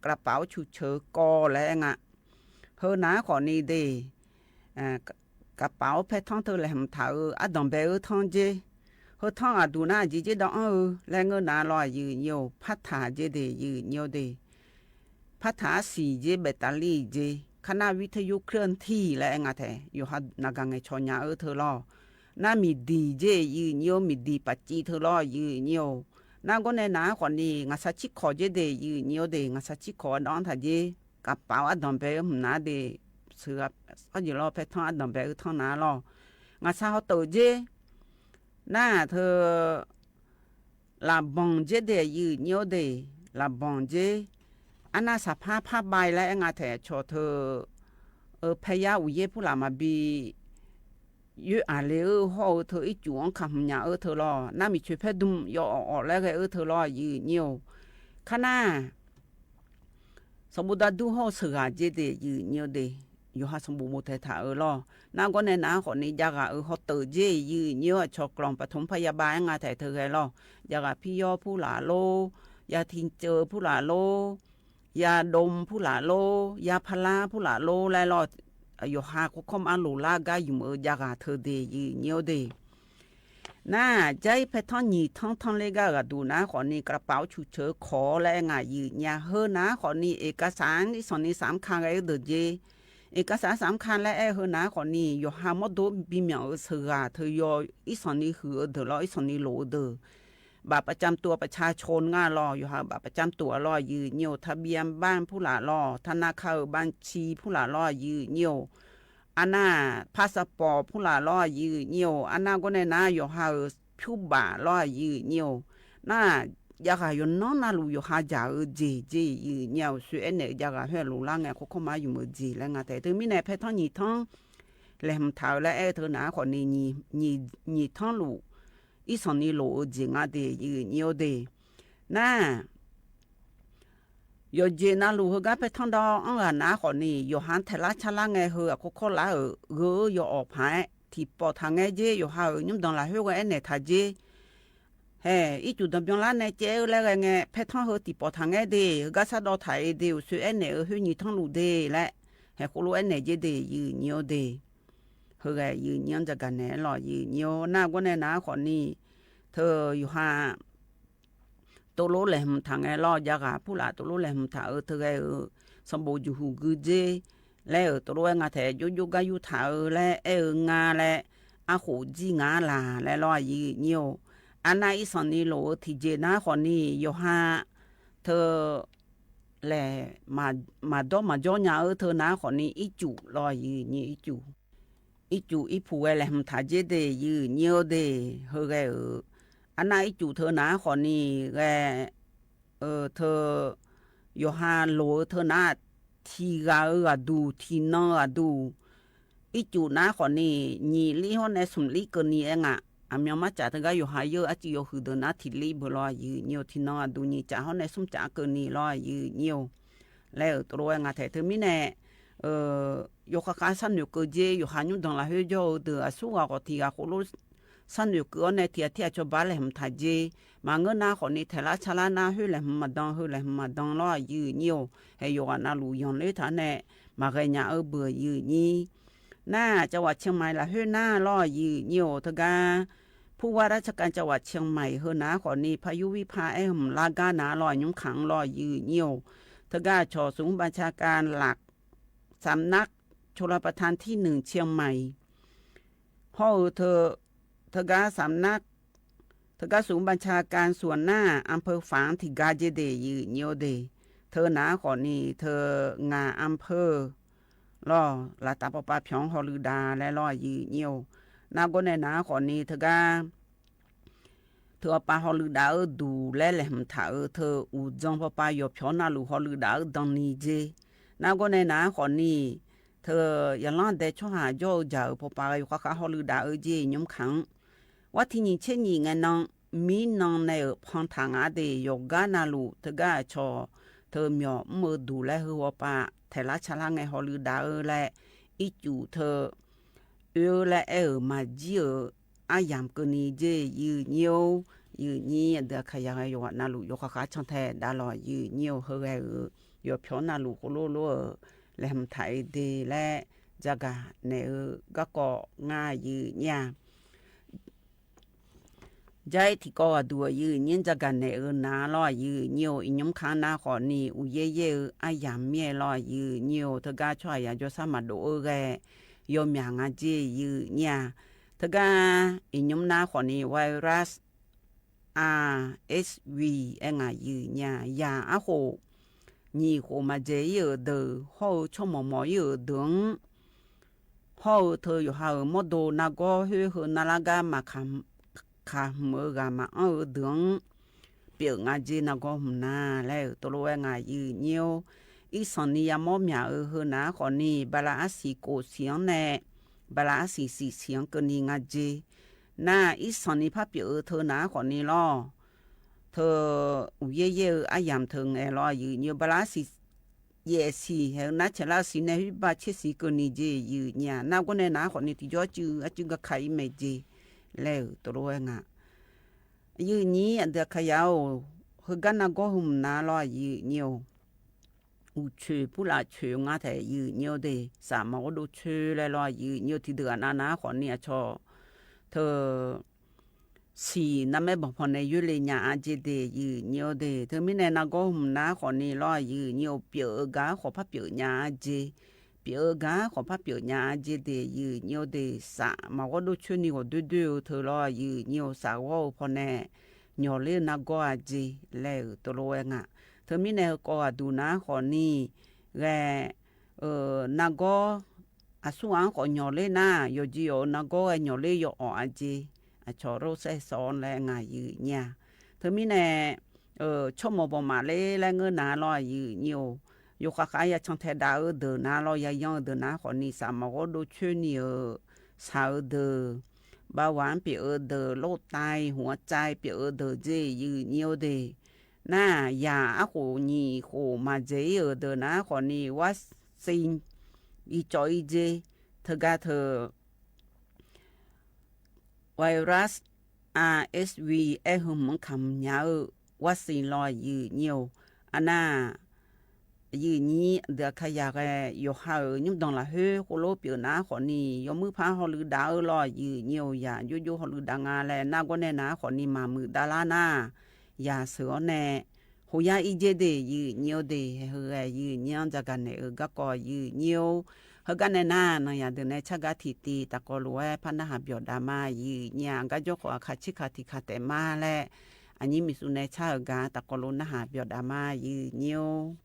กระเป๋าฉุกเฉิน kawv laer aer nga. Heu nar khawfni de, กระเป๋า paertanr teu laeqhmq taq-eu ardanq bae-eu tanr jer. Heu tanr aqduq nar aqjeq jer dawv-anr-eu laer ngeur nar lawq, aqyuif nyir-or, partaq jer de, aqyuif nyir-or de. Partaq arsiq jer, แบตเตอรี่ jer, คานาวิทยุเคลื่อนที่ laer aer nga taef, yawqha naqgaq ngaeqcawq nya-eu teu lawq. Nar miqdiq jer, aqyuif nyir-or, miqdiq pafciv teu lawq, aqyuif nyir-or. Nargawr nae nar khawfni ngaqsaq cirkawq jer de, aqyuif nyir-or de, ngaqsaq cirkawq-anr dawv-anr taq jer. กระเป๋า ardanq bae-eu hmq nar de, sheuqgha sarjeq lawr paertanr ardanq bae-eu tanr nar lawq. Ngaqsaq hawteuq jer. Nar teu lafbanq jer de, aqyuif nyir-or de, lafbanq jer. Arnav saqpar par bai laer aer nga taef, cawq teu-eu paeryar uqyaer purlaq maqbi yoer aqle-eu hawr-eu teu ircuf-anr kamq nya-eu teu lawq. Nar miqcoeq paer dm yawawf awf laer ghae-eu teu lawq, aqyuif nyir-or. Kar nar sanqbof dardur hawr-eu sheuqghaq jer de, aqyuif nyir-or de, yawqha sanqbof bof taeq taq-eu lawq. Nargawr nae nar khawfni javghaq-euq hawteuq jer, aqyuif nyir-or, aqcawq กล่องปฐมพยาบาล aer nga taef teu ghae lawq. Javghaq piryawr purlaf lor, ya tiqceuv purlaf lor, ya dov purlaf lor, ya parlar purlaf lor laer lawq. Yawqha kawrkawr maqloq lar gar ymq-eu javghaq teu de, aqyuif nyir-or de. Nar, jar-ir paertanr nyiq tanr tanr ler gar-euq aqduq nar khawfni กระเป๋าฉุกเฉิน kawq-awr laer aer nga, aqyuif nyir-a. Heu nar khawfni เอกสาร irsanqni safmr ka ghae-eu deuq jer. เอกสาร safmr ka laer aer-eu heu nar khawfni yawqha mawrdo bimyanq-euq sheuqghaq teu yaw irsanqni huiq-eu deuq lawr, irsanqni lof-eu deuq. baf ประจำตัว ประชาชน nga lawr, yawqha-euq baf ประจำตัว lawr aqyuif nyir-or, ทะเบียนบ้าน purlaf lawr, ธนาคาร-euq บัญชี purlaf lawr aqyuif nyir-or, arnar passport purlaf lawr aqyuif nyir-or, arnar gawrnae nar yawqha-euq pyurbaf lawr aqyuif nyir-or, nar javghaq yawqnan navluf yawqha jaq-eu jeq jeq aqyuif nyir-a, uqshoe aernaeq-eu javghaq khoer-aq loflar ngae, khawrkawr ma yumq-eu jeq laer nga taef. Teumirnae paertanr nyiq tanr laeqhmq taq-eu laer aer-eu teu nar khawfni, nyiq tanr luf irsanq ni lof-eu jeq nga de aqyuif nyir-or de. Nar yawqjeq navluf heugar paertanr dawr-anr ghaq nar khawfni, yawqha-anr taeqlar carlar ngae heu aqkawr kawrlar-euq gheu-eu yawawq paq-aer tiqpawf taqngaer jer, yawqha-euq nymrdanq lafkhoer ghae aernaeq taq jer. Hae, ircuf danqbyan lar nae caev-eu laer ghae ngae, paertanr heu tiqpawf taqngaer de, heugar shardawv taq-eu de, uqshoe aernaeq-eu khoer nyiq tanr luf de laer, haeq khoerlof aernaeq jer de aqyuif nyir-or de. Heughae aqyuif nyir-anr jagaq naeq-aer lawr aqyuif nyir-or, nar gawrnae nar khawfni, teu yawqha tovlof laeqhmq taq ngae lawr, javghaq purlaf tovlof laeqhmq taq-eu teu ghae-euq sanqbof juqhuq gui jer laer-euq tovlof-aer nga taef, jovjov gar yurtaq-eu laer aer-eu nga laer, arkhof jir nga laq laer lawr aqyuif nyir-or, arnar irsanq ni lof-eu tiqjeq nar khawfni yawqha teu laeq maqdawr maqjawr nya-eu teu nar khawfni ircuf lawr aqyuif nyir, ircuf irpuq ghae laeqhmq taq jer de aqyuif nyir-or de. Heughae-euq arnar ircuf teu nar khawfni ghae-eu teu yawqha loq-eu teu nar-aq, tiqghaq-eu ghaqduq tiqnan-eu ghaqduq, ircuf nar khawfni nyiq lir hawr nae smq lir keuvni aer nga. Aqmyan marcaf teugar yawqha yar-eu arcuiv yawhuiq deuq nar tiq lir beu lawr aqyuif nyir-or, tiqnan ghaqduq nyiq caf hawr nae smr caf keuvni lawr aqyuif nyir-or laer-euq tovlof-aer nga taef. Teumirnae yawkhav khav sharnoeq keuv jer, yawqha nymrdanq lafkhoer jawr-eu deuq aqsur ghaq khawf tiq ghaq khoerlof sharnoeq keuv-awr nae tiq ghaq tir ghaq cawba laeqhmq taq jer. Maqngeur nar khawfni taeqlar carlar nar khoer laeqhmq maqdan, heu laeqhmq maqdan lawr aqyuif nyir-or, hae yawqghaq navluf yanqler taq-awr nae maqghae nya-eu beuq aqyuif nyir. Nar cawaq ciqmaiq lafkhoer nar lawr aqyuif nyir-or, teugar ผู้ว่าราชการจังหวัดเชียงใหม่ heu nar khawfni พายุวิภา aer hmq lar gar nar lawr aqnymr kaq-anr lawr aqyuif nyir-or, teugar aqcawq ศูนย์บัญชาการหลัก สำนักชลประทานที่หนึ่งเชียงใหม่ hawr-eu teu, teugar สำนัก teugar ศูนย์บัญชาการส่วนหน้าอำเภอฝาง tiqgar jer de aqyuif nyir-or de. Teu nar khawfni teu ngaq อำเภอ lawr laftav pawpav pyawq-anr hawluiv dav laer lawr aqyuif nyir-or. Nar gawrnae nar khawfni teugar teu pawpav hawluiv dav-eu duq laer laeqhmq taq-eu teu uqdzan pawpav yawqpyawq navluf hawluiv dav-eu dan ni jer. Nar gawrnae nar khawfni teu yaqlanr dae tsawrhaq jawr-eu jaq-euq pawpav ghae yawkhav khav hawluiv dav-eu jer nymr kaq-anr. War tiq nyiq tser nyiq ngae nan, mirnan nae-euq pan taq nga de yawqgar navluf teugar aqcawq teu myawq mr-eu duq laer heu pawpav taeqlar carlar ngae hawluiv dav-eu laer ircuf teu oe-eu laer aer-euq maqjir-euq aryamq keuvni jer aqyuif nyir-or, aqyuif nyir aqdui aqkaqyaq ghae yawqghaq navluf yawkhav khav cantae dav lawr aqyuif nyir-or, heughae-euq yawqpyawq navluf khoerlof lof-euq laeqhmq taq-eu de laer jagaq naeq-eu garkawv ngar aqyuif nyir-a. Jar-ir tiqkawv ghaqduq aqyuif nyir jagaq naeq-eu nar lawr aqyuif nyir-or, iqnymr kaq-anr nar khawfni uqyaer yaer-eu aryamq mir-aer lawr aqyuif nyir-or, teugar tsawrhaq yaq jawrshar maqdov-eu ghae yawmyaq nga jer aqyuif nyir-a. Teugar iqnymr nar khawfni virus a, H V aer ngaq aqyuif nyir-a. Yaq arkhof nyiq khof maqdzaeq-ir-euq deuq hawr-eu tsawrmawq mawq-ir-euq deuq-anr hawr-eu teu yawqha-euq mawrdo nargawr khoer heu narlar gar maqkaq hmq-eu ghaq maqanr-eu deuq-anr pyeuf nga jer nargawr hmq nar laer-euq tov lof-aer ngaq aqyuif nyir-or. Irsanq ni yamawr myaq-eu heu nar khawfni bala arsiq kof siq-anr nae bala arsiq siq siq-anr keuvni nga jer. Nar irsanq ni par pyeuf-eu teu nar khawfni lawr, teu uqyaer yaer-eu aryamq teu ngae lawr aqyuif nyir-or, bala arsiq yaef siq hae-eu nar caeqlar-eu siq nae khoer bar tser siq keuvni jer aqyuif nyir-a. Nar gawrnae nar khawfni tiqjawr arcuiv arcuiv garkaq-ir mae jer laer-euq tov lof-aer ngaq aqyuif nyir aqdui aqkaqyaq-or, heugar nargawr heu mq nar lawr aqyuif nyir-or. Uqcoeq purlaf coeq ngar taef aqyuif nyir-or de, saf maqghawr dov coer laer lawr aqyuif nyir-or, tiqdeuq ghaq nav nar khawfni aqcawq teu siq narmaer banqpawq nae yoerle nya-a jer de aqyuif nyir-or de. Teumirnae nargawr hmq nar khawfni lawr aqyuif nyir-or, pyeuf-eu gaq-anr khawf par pyeuf nya-a jer. Pyeuf-eu gaq-anr khawf par pyeuf nya-a jer de aqyuif nyir-or de, saf maqghawr dov coer ni ghawq doer doer-eu teu lawr aqyuif nyir-or, saf ghawr-eu pawnae nyawqler-eu nargawr-a jeq laer-euq teulof-aer nga. Teumirnae heukawv aqduq nar khawfni ghae, nargawr aqsur ghaq-anr khawf nyawqler nar, yawqjeq yawq-euq nargawr ghae nyawqler yawawq-a jeq, aqcawq lor saer sawq-awr laer ngaq yuif nyir-a. Teumirnae tsawrmawq bawq maf ler laer ngeur nar lawr aqyuif nyir-or, yawkhav khav ya cantae dav-eu deuq nar lawr, yayan-eu deuq nar khawfni safmawf ghawrdov coer ni-euq shaq-eu deuq, bawaq-anr pyeuf-eu deuq, lortav-iq hmq-anr tsav-iq pyeuf-eu deuq jeq yuif nyir-or de. Nar-aq, yaq arkhof nyiq khof maqdzaeq-ir-euq deuq nar khawfni วัคซีน bi cawv-ir jeq, teugar teu virus, RSV aer heu hmq-anr kamq nya-eu วัคซีน lawr aqyuif nyir-or. Arnar aqyuif nyir deuq aqkaq yaq ghae yawqha-euq nymrdanq lafkhoer khoerlof pyeuf nar khawfni yawmuir par hawluiv dav-eu lawr aqyuif nyir-or, yaq jovjov hawluiv dav nga laer nargawr nae nar khawfni maqmuiq davlar nar, yaq sheuq-awr nae hoyar-ir jeq de yuif nyir-or de. Haeq heu ghae yuif nyir-anr jagaq naeq-eu garkawv yuif nyir-or. Heugar nae nar, nanyaf deuq nae cargar tiqtiv tafkawv lof-aer par narhaq byawq dav ma yuif nyir-a. Garjawr khawf aqkaq cirkaq tiqkaq taef ma laer, aqnyir miqsuq nae car-euq gar tafkawv lof narhaq byawq dav ma yuif nyir-or.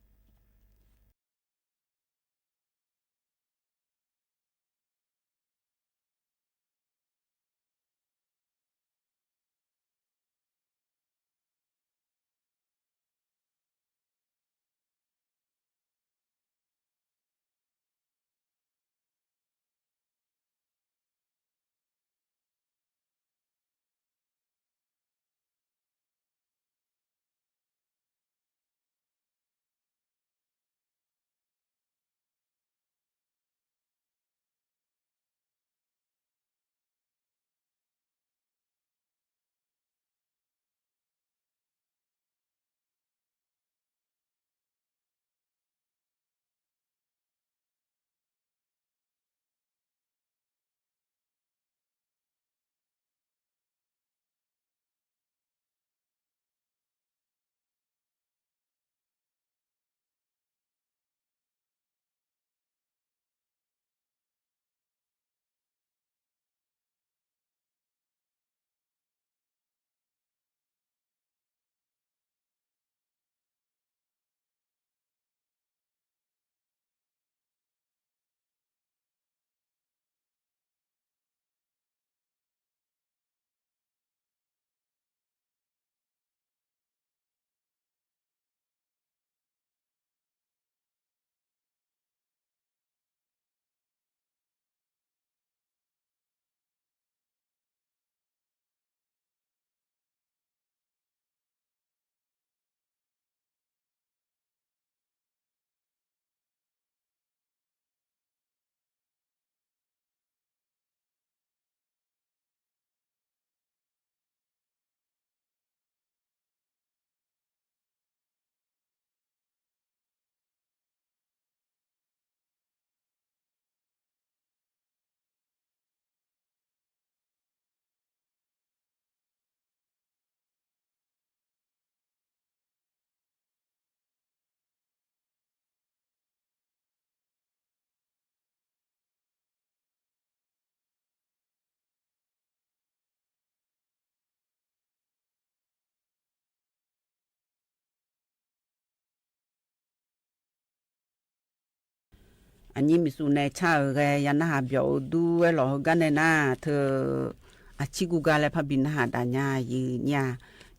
Aqnyir miqsuq nae car-euq ghae ya narhaq byawq-eu dur-aer lawq. Heugar nae nar teu aqcir guv gar laer parbi narhaq daf nya yuif nyir-a.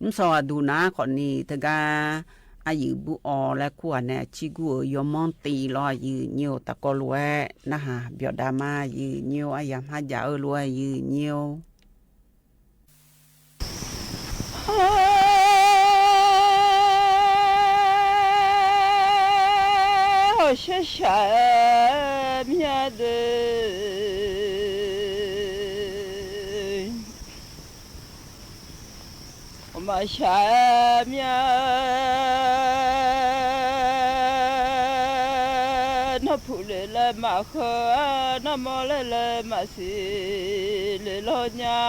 Nymrsaw aqduq nar khawfni teugar aryuif bur-awr laer kur-aq nae aqcir guv-euq yawmanr tiv lawr yuif nyir-or, tafkawv lof-aer narhaq byawq dav ma yuif nyir-or, aryamq har jaf-eu lof-aer yuif nyir-or. Hawqshar shaq-aer mya deuq, maqshaq-aer mya, nawr puq le laer maqkheur, nawr mawr le laer maqsiq le lawr nya.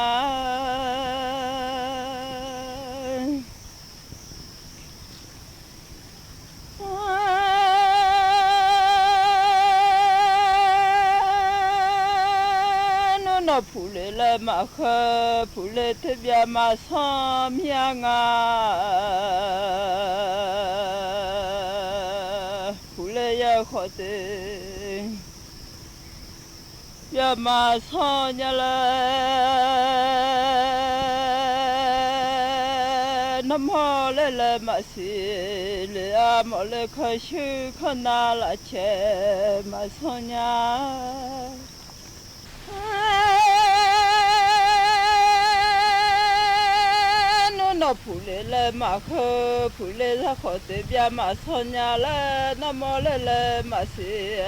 Nawr Nawr puqle laer maqkheu, puqle terbyav maqsanr mir-a nga. Puqle ya khawf te byav maqsanr nya laer, nawr mawr laer laer maqsiq le-a, mawrle kanr shuir kanr nav lafcaeq maqsanr nya. Nmr nawr puqle laer maqkheu, puqle za khawf te byav maqsanr nya laer, nawr mawr laer laer maqsiq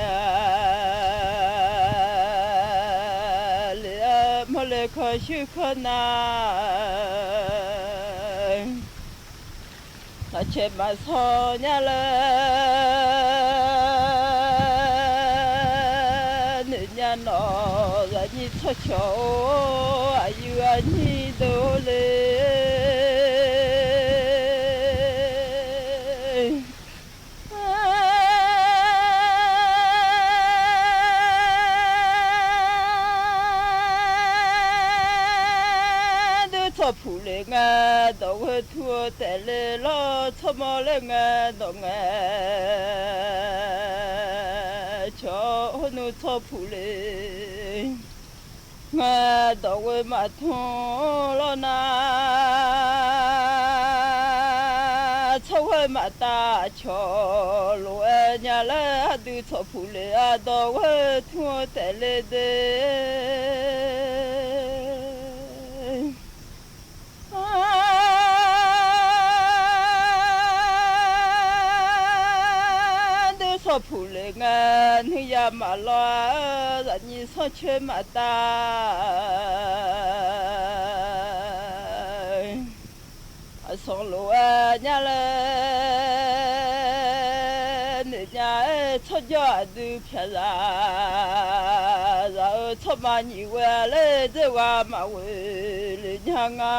le-a, mawrle kanr shuir kanr nav lafcaeq maqsanr nya laer, noeqnya nawq zaqnyir tsawrcawq-or, aqyuif aqnyir deuq-or le. Dui tsawrpuq le ngae, dawqghoe tmr-eu taef le lawr, tsawrmawr laer ngae dawq ngae, cawq-awr nmr tsawrpuq le ngae, dawqghoe maqtmr lawr nar, tsawrghoe maqtav cawq lof-aer nya laer, aqdui tsawrpuq le-a dawqghoe tmr-eu taef le de. Dui tsawrpuq le ngae, nuiya maqlawr-a, zaqnyir sanrcoer maqtav aqsanq lof-aer nya laer, noeqnya-aer tsawrjawr aqdui pyaqzaq, zaq-eu tsawrma nyiq ghoe-a laer, dzerghaq maqghoe le nya nga.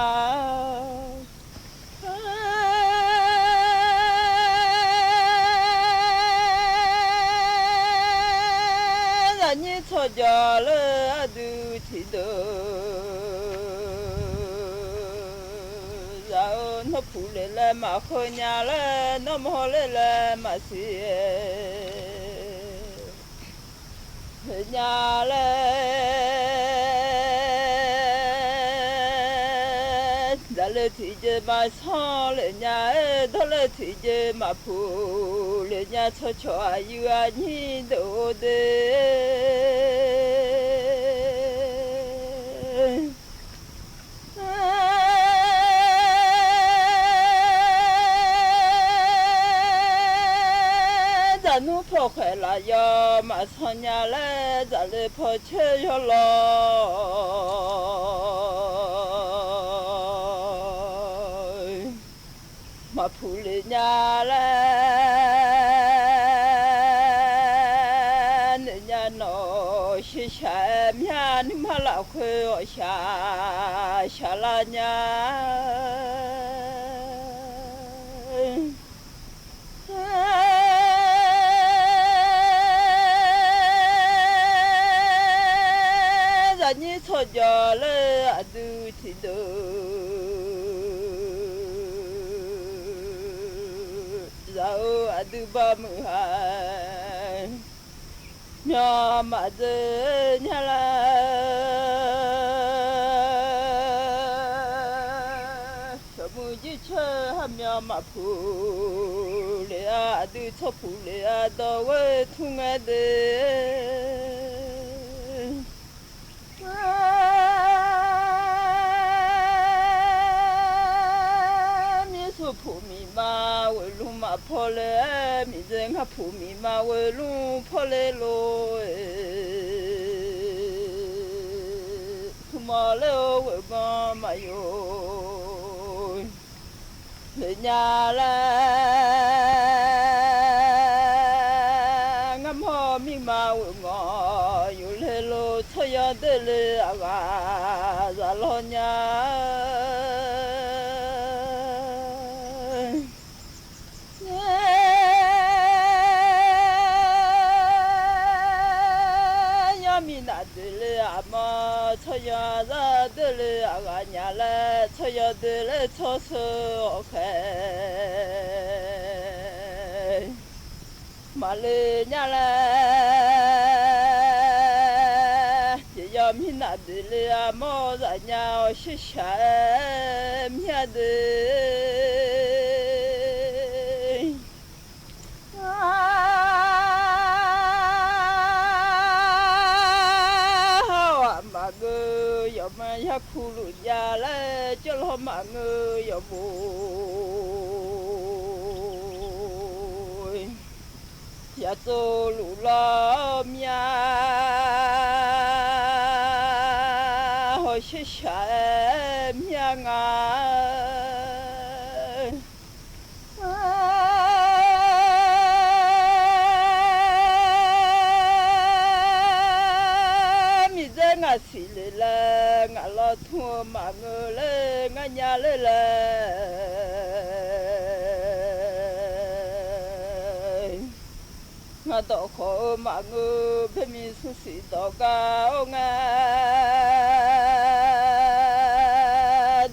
Zaqnyir tsawrjawq laer aqdui tiqdeuq, zaq-eu nawr puq le laer maqkheu nya laer, nawr mawr le laer maqsiq le nya laer, zaqle tiqjeq maqsanr le nya-aer, dawrle tiqjeq maqpuq le nya, tsawrcawq aqyuif aqnyir deuq-or de. Zaqnmr pawkhaeq laf yawf maqsanr nya laer, zaqle pawcaer yawlawr maqpuq le nya laer, noeqnya nawq shirshaq-aer myar nuima lafkhoer ghawqshaq shaqlar nya. Zaqnyir tsawrjawq laer aqdui tiqdeuq, zaq-eu aqdui bamuiq ha myawq maqdzeq nya laer, shawqmuiq jircoer har myawq maqpuq le-a, aqdui tsawrpuq le-a dawq ghoe tmr ngae de. Mirsuq puq miqma ghoeq lmr maqpaw le-aer, miqdzaeq ngar puq miqma ghoeq lmr paw le lof-e. Tmr mawr ler-eu ghoeq ganr maqyov le nya laer, ngar mawr mirma ghoeq ganr yuf le lof, tsawryanr deuq le aqghaq zaq lawr nya. Yar mirnav deuq le-aq, Aqmawr tsawryanr zar doer le aqghaq nya laer, tsawryanr doer laer tsawrsheuq hawkhae maqle nya laer, yaeqyawq mirnav doeq le aqmawr zaf nya-awr shirshaq-aer mya de. Hawq-aq maqngeur yawqma yarkuq luf jav laer, jawrlawr maqngeur yawqbo yaqtsov luf lawr mya, hawq shirshaq-aer mya nga. Miqdzaer ngaq siqle laer, ngaq lawr tmr-eu maqngeur laer, ngar nya ler laer, ngar dawqkhawq-eu maqngeur, baermi smrsiq dawqgar-awr ngae,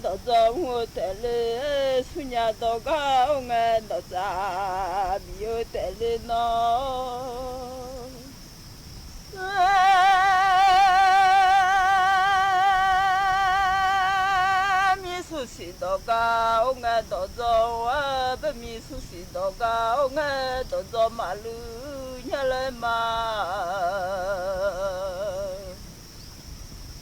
dawqdzawr mr-eu taef le, smrnya dawqgar-awr ngae, dawqtsaf bif-eu taef le nawr. Mir smrsiq dawqgar-awr ngae, dawqdzawr-aer, baermi smrsiq dawqgar-awr ngae, dawqdzawr maqluiv nya laer ma.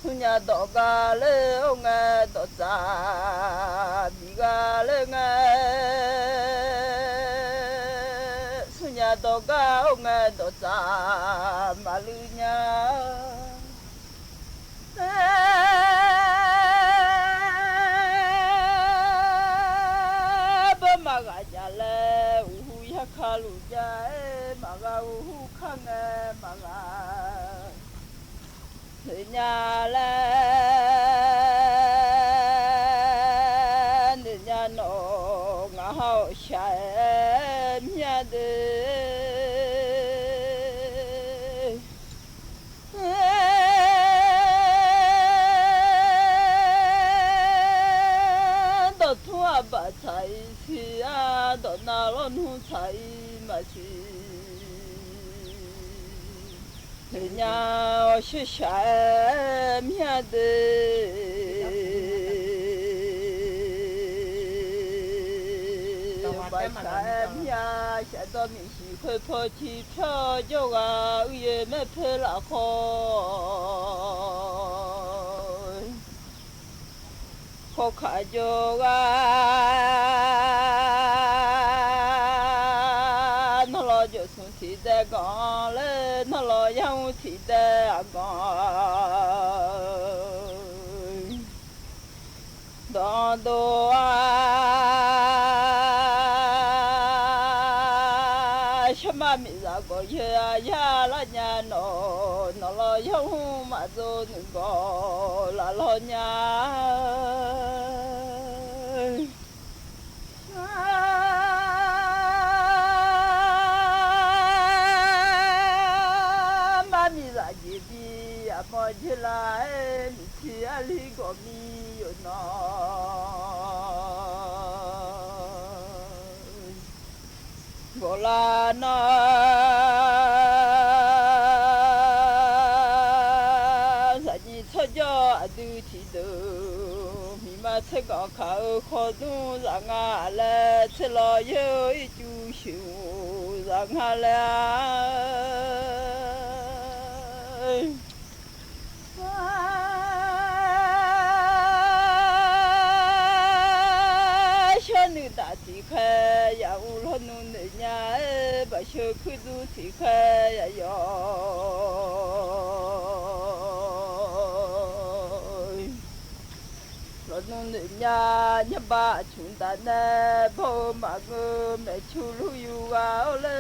Smrnya dawqgar ler-awr ngae, dawqtsaf bif ghaq ler ngae, smrnya dawqgar-awr ngae, dawqtsaf maqluiv nya. Bawr maqghaq jaq laer, uqhu yarka luf jav-aer maqghaq, uqhu kar ngae maqghaq noeq nya laer, noeq nya nawq ngaq ha-awq shaq-aer mya de. Dawqtmr aqbaf tsaq-ir siq-a, dawqnav lawrnmr tsaq-ir maqsiq. Noeq nya-awr shirshaq-aer mya de. Baqshaq-aer mya, shafdawr miqshiq khoer paw ciq pyawr jawrghaq, uiqyoeq maer poer lafkhawf khawf kaq jawrghaq, nawrlawq jawqsmq tiqdaev ganq laer, nawrlawq yarmr tiqdaev aqganq dawq dov-a. Sharma miqzaq gawqyaer-a, yar lar nya nawq, nawq lawq yarmr maqdzor nuiganq laf lawr nya. Mar miqzaq jeqbi aqmawr jeq lar-aer, miqtser arli gawqmir yawqnan gawqlar nar, zaqnyiq tsawrjawr aqdui tiqdeuq, miqma tserganq kaq-eu khawdmr zaf nga laer, tserlawq yaer-eu ircuf sheuqmq zaf nga laer-a. Shawr nuidaq tiqkhaer yaq uvlawr nmr noeq nya-aer, baqsheuq kuirdzur tiqkhaer yaq yawq lawq nmr noeq nya. Nymrbav aqcmq daq nae bawr-eu maqngeur, maeqcu lur yur ghaq-awr ler.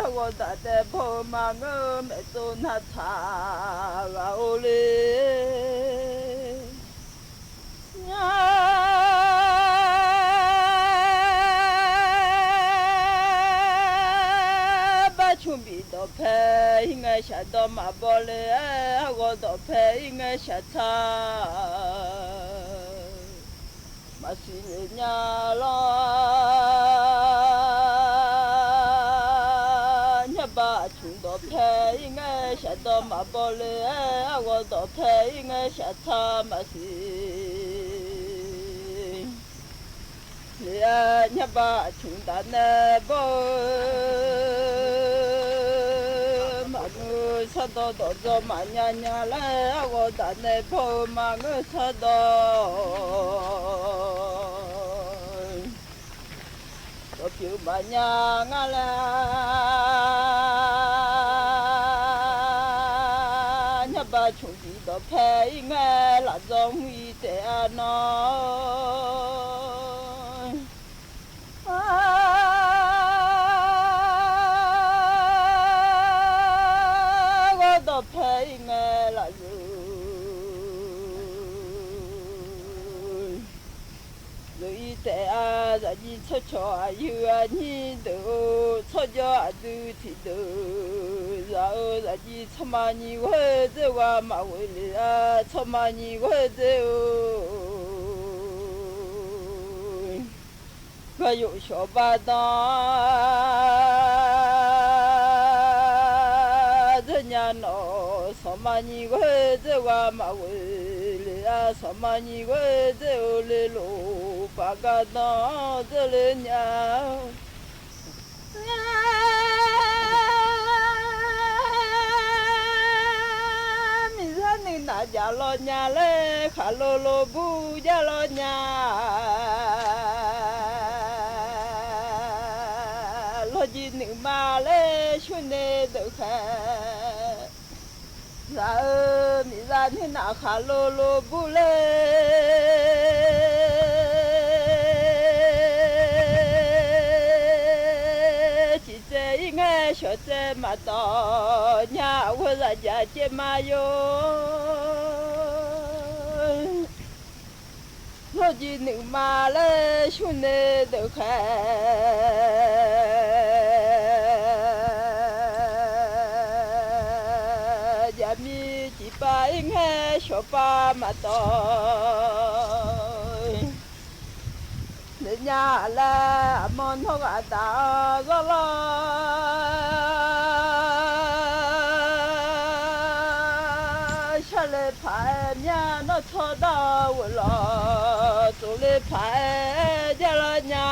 Arghawq daq nae bawr-eu maqngeur, maeqtsov nar tsaq ghaq-or ler. Bar cu Bif dawqpae ir ngae shafdawq maqbaw le-aer, arghawv dawqpae ir ngae shaftsaq maqsiq le nya lawr. Nyarba aqcmq dawqpae ir ngae shafdawq maqbaw le-aer, arghawv dawqpae ir ngae shaftsaq maqsiq le-aer, nyarba aqcmq daq nae bawr-eu maqngeur sardawq dawqdzawq maqnya nya laer, arghawv daq nae bawr-eu maqngeur sardawq dawqpyeuf maqnya ngar laer, nyarba cmq bif dawqpae ir ngae lafdzawr mr-ir taef-a nawr. Arghawv dawqpae ir ngae lafzeuq zeuq-ir taef-a. Zaqjiv tsawrcawq aqyuif aqnyir deuq-or, tsawrjawr aqdui tiqdeuq zaq-eu zaqjiv tsawrma nyiq ghoer dzer ghaq maqghoe le-a, tsawrma nyiq ghoer dzer-or. Gar yawf shawq bar dan dzeur nya nawq, sanqma nyiq ghoer dzer ghaq maqghoe le-a, sanqma nyiq ghoer dzer-eu le lof paf gar dan dzeur le nya. Miqzaq nuinaf jaq lawr nya laer, khaqlo lo bur jar lawr nya. Lawrjir nuima laer, shurnae deuq khaeq. Zaq-eu miqzaq nuinaf khaqlo lo bur ler. Ciqtsaev ir ngae shawqtsaev maqtawf nya, aqghoer zaq jaq caev ma yo. Lawrjir nuima laer, shurnae deuq khaeq. Jaqmir ciqpav ir ngae shawqpav maqtawf le nya laer, aqmawr nawr ghaq daq-anr zawr lawr. Sharle paq-aer myar nawr tsawrdanr ghoeq lawq, tsofle paq-aer jar lawr nya.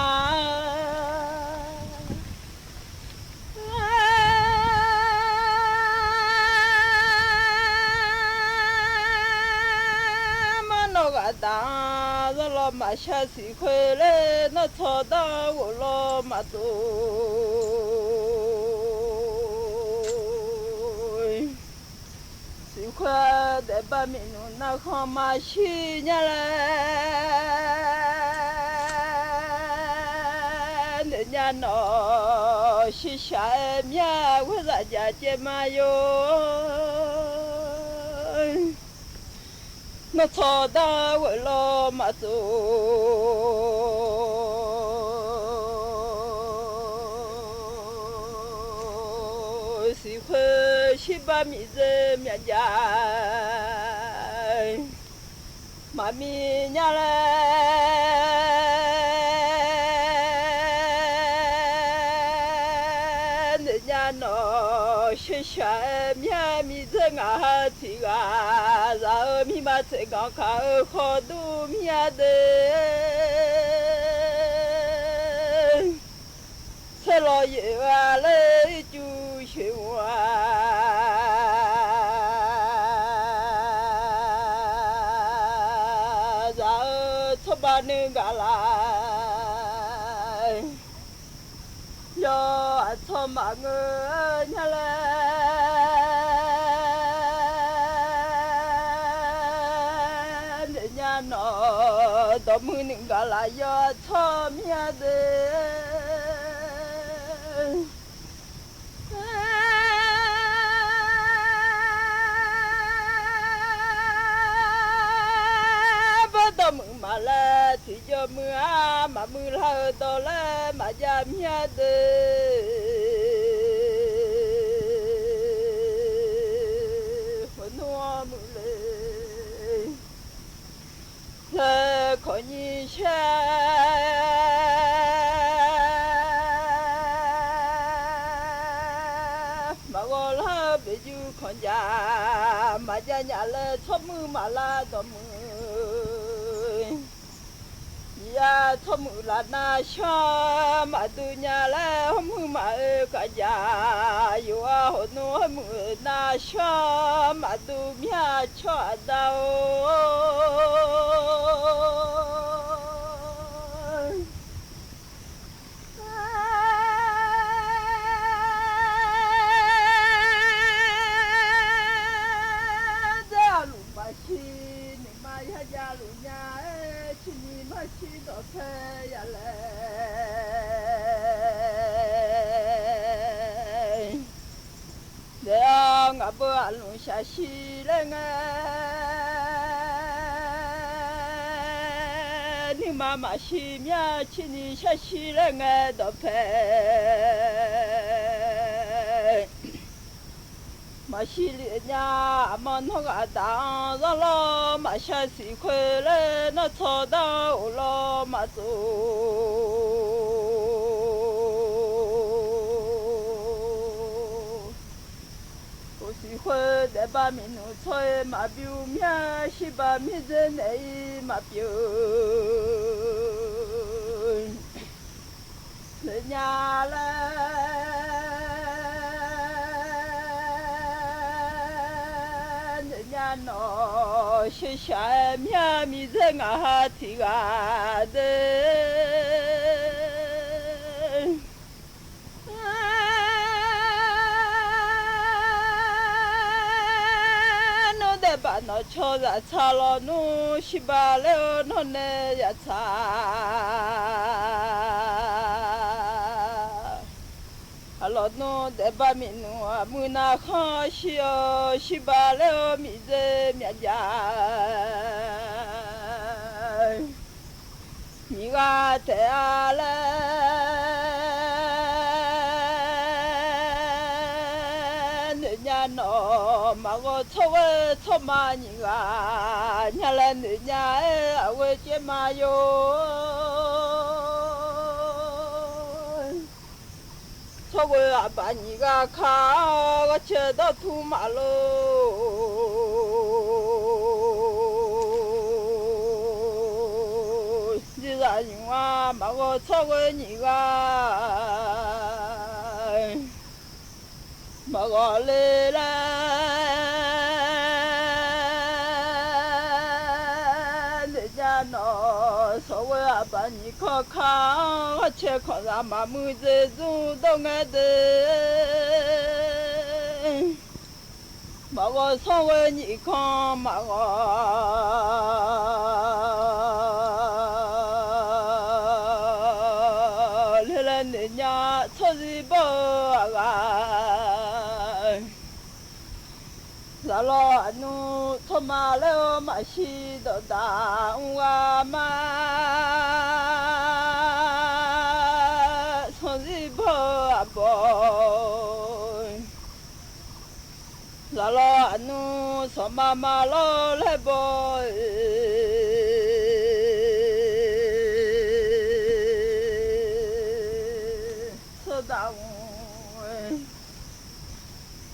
Mar nawr ghaq daq-anr zawr lawr maqshar siq khoer ler, nawr tsawrdanr ghoeq lawr maqtsov. Siq khoer daef bar miqnmq narkhan maqshir nya laer, noeq nya nawq shirshaq-aer myar ghoer zaq jaq caev ma yo. Nawr tsawrdanr ghoeq lawr maqtsov. Siq khoer shir bar miqdzer myavjav maqmiq nya laer, noeq nya nawq shirshaq-aer myar miqdzer ngaq ha tiq ghaq zaq-eu mirma tsaev ganq kaq-eu khawf dur mir-a de. Saerlawq yaef-eu-a laer ircuf shoeq mq-a. Zaq-eu tsawrbav nuigaq laf, yawqha tsawrmaf ngeur nya laer, noeq nya nawq dawqmuiq nuigaq laf yawqha tsawr mir-a de. Bawr dawqmuiq maqlaer tiqjawr muiq-a, maqmuiq lar-eu dawq laer maqjav mir-a de. Lar-eu beqjuv kanqjaq maqjav nyaf laer tsawrmuiq maqlar dawqmuiq. Miqyaer tsawrmuiq laf nar shar maqdur nya laer hawrmuiq maqoe kaqjaq. Yawqha hawq nmr hawrmuiq oe nar shar maqdur mya tsawrhaq dar-or. Dzer-aq luf maqshir, nuima yar javluf nya-aer, cirni marshir dawqpae ya laer. Daef-awr ngaq beu aqlmq shaqshir laer ngae, nuima maqshir mya cirni sharshir laer ngae dawqpae maqshir lef nya. Aqma nawr ghaq daq-anr zanr lawr maqshar siq khoer laer, nawr tsawrdanr-anr of lawr maqtsov. Of siq khoer daef bar miqnmq tsawr-eu maqbymr mya, shirbav mirdzer naeq-ir maqpyeuf. Noeq nya laer noeq nya nawq, sheushaq-aer mya miqdzer ngaq ha tiq ghaq de. Nmr daef baf nawq caw zaq tsaq lawnmr, shirbav laer-eu nawr nae yaf tsaq. Aqlawq nmr daef bar miqnmq aqmuiq nav khanr shir-eu, shirbav laer-eu miqdzer myavjav. Nyiq ghaq taef-a laer noeq nya nawq, maqghawq tsawrghoer tsawrma nyiq ghaq nya laer noeq nya-aer, aqghoe caev ma yo. Tsawrghoe aqbaq nyiq ghaq ka-awr, ghawrcae dawrtmr maqlor. Nyiq ghaq nymq-a maqghawq tsawrghoe nyiq ghaq maqghawq le laer noeq nya nawq, sawqghoe aqbaq nyiq kanr ka-anr, ghawrcae kanqzaq maqmuiq dzer zmr dawr ngaer de. Maqghawq sanrghoe nyiq kanr maqghawq le laer noeq nya, tsawrzir bawr-eu aqghaq. Zaqlawq aqnmr tsawrma laer-eu maqshir dawqdaq mr ghaq ma, sanrzir bawr-eu aqbawq. Zaqlawq aqnmr sanqma ma lawr laer baw-eu tsawrdaq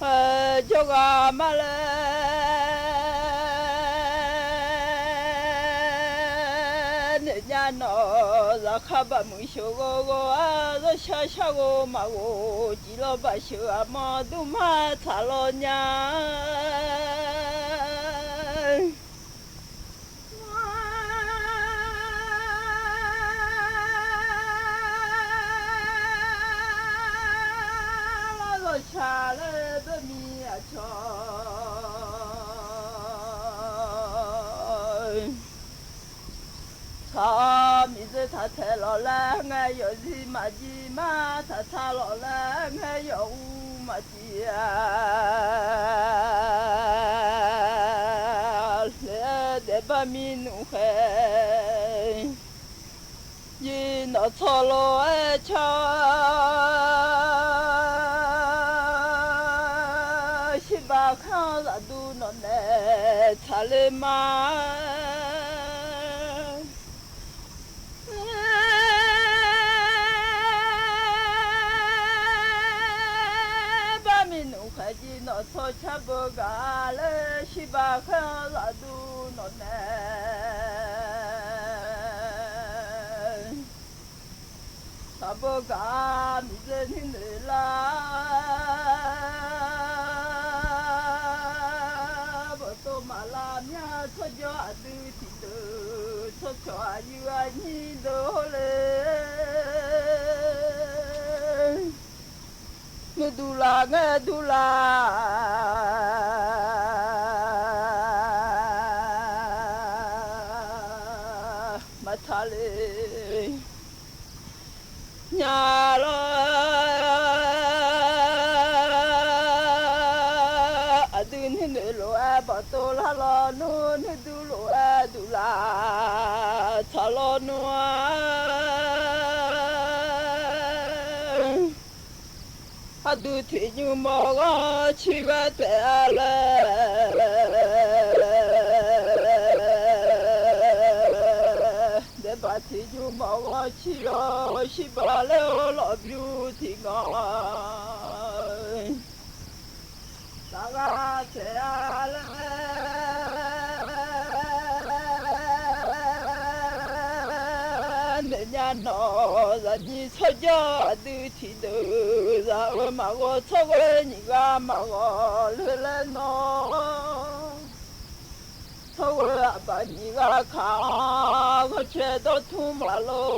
mr-eu jawrghaq ma laer noeq nya nawq, zaqkhav baqmuiq sheuq ghawr ghawr-ar, zawrshar shar ghawr maqghawq, ciqlawv baq sheuq aqmawr durmar tsaq lawr nya. Lar zawqshaq laer beu mi aqcawq tsaq-awr, miqdzer taq taeq lawq laer ngae, yawqzir maqjir mar taq taq lawq laer ngae, yawq uv maqjir-a laer daef bar mi nmr khaeq. Jir nawq tsawq lof-aer car, shirbav khanr zaqduq nawq naeq tsaqler ma. Bar mi nmr Aqjeq nawq tsawrcar beugar laer shirbav khaer-anr zaqduq nawq nae taq beugar miqdzae nuinoeq lar. Bawqtov maqlav mya tsawrjawr aqdui tiqdeuq tsawrcawq aqyuif aqnyir deuq hawr le. Nuiduq laf ngaer duq laf maqtsaq le nya lawr. Aqdui nuinoeq lof-aer bawqtov lar lawr, nui nuiduq lof-aer duq laf tsaq lawr nmr-a. Aqdui tiqnymr mawr ghanr cir ghae taef-a laer, daefbaq tiqnymr mawr ghanr cir ghanr shirbav laer-awr lawqbymr tiqganq taf ghaq taef-a laer, noeqnya nawq zaqnyiq tsawrjawr aqdui tiqdeuq zaq-eu maqghawq tsawrghoer nyiq ghaq maqghawq le laer nawr, tsawrghoer aqbaq nyiq ghaq kaq-anr ghanrcae dawrtmr maqlor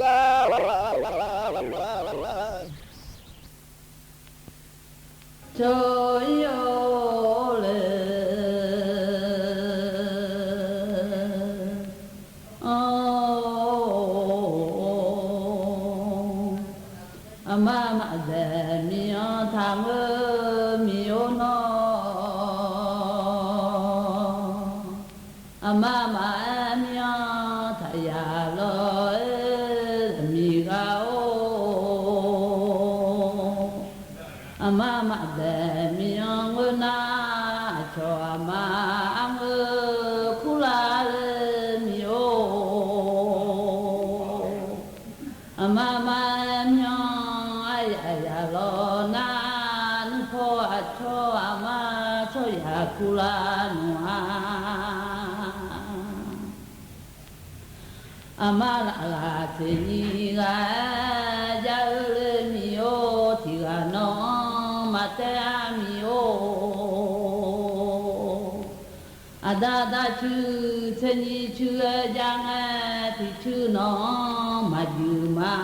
gar cawq-ir-awr le. Aqma maqdaeq miq-anr taqngeur miq-or nawr, aqma maqaer miq-anr taqyaq lawr-aer zaqmiq ghaq-or. Aqma maqdaeq miq-anr ngeur nar, aqcawq aqma arngeur kurlar le miq-or. Aqma maqaer miq-anr aryaq yaq lawr nar, nuipawr aqcawq aqma tsawryaq kurlar nmr-a. Aqma lafghaq tseqnyi ghaq-aer jav-eu le miq-or, tiqghaq nawq-anr maqtaev-a miq-or. Aqda dav cuiv tseqnyi cuiv-aer jav ngae, tiqcuiv nawq-anr maqjuif ma.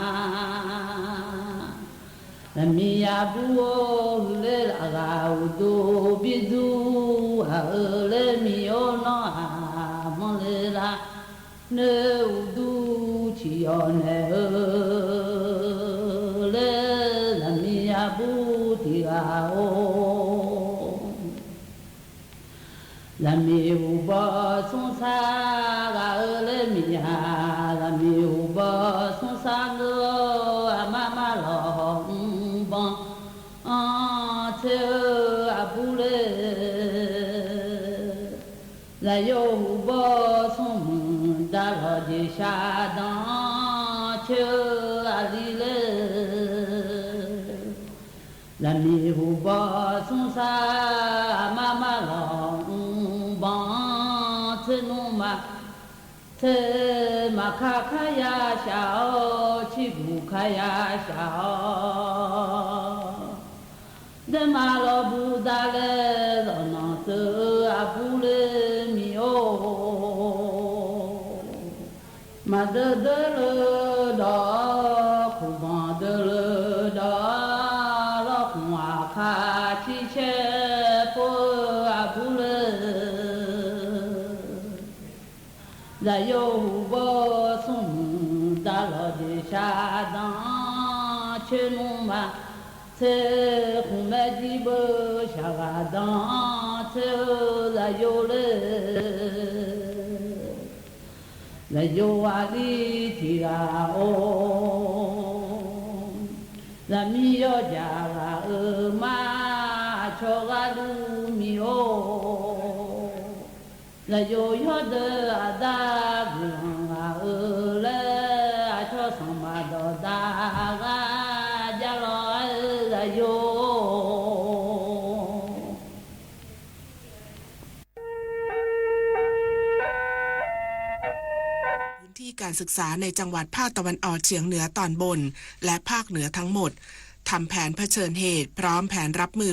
Zaqmiq aqbur-or, huiqler lafghaq uqduq bidur-aq-eu le miq-or, nawr-aq manrle lar. Noeq uqduq ciqyawq naeq-eu le, zaqmiq aqbur tiqghaq-or. Zaqmiq uqbawr smrsar ghaq-eu le miq-aq, zaqmiq uqbawr smrsar ngeur-awr, aqma ma lawq mqbanq anr tser-eu aqbur le. Zaqyo uqbawr smrmuiq daqlawq jeq shaqdanq-anr coer-eu aqli le. Zaqmiq uqbawr smrsar aqma ma lawq mqbanq anr tser nmr ma. Tser maqkar kar ya shaq-awr, cirbuq kar ya shaq-awr, daema lawqbuq daqlae zawqnanq teu-eu aqbur le miq-or. Maqdeur deur le dawq-awr, khmqbanq deur le dawq-awr, lawrkhmq aqkar circaer pov-eu aqbur le. Zaqyo uqbawr smrmuiq daqlawq jeq shaqdanq-anr coer nmr ma. Tser khmqmae jir beu shaqghaq danq tser-eu zaqyo le. Zaqyo aqli tiqghaq-or, zaqmiq yawjaq ghaq-euq ma, aqcawq gharduq miq-or. Zaqyo yawdeuq aqda guiqlanq ghaq-eu laer, aqcawq sanqpaq dawq การศึกษาในจังหวัดภาคตะวันออกเฉียงเหนือตอนบน และภาคเหนือทั้งหมด ทำแผนเผชิญเหตุ พร้อมแผนรับมือ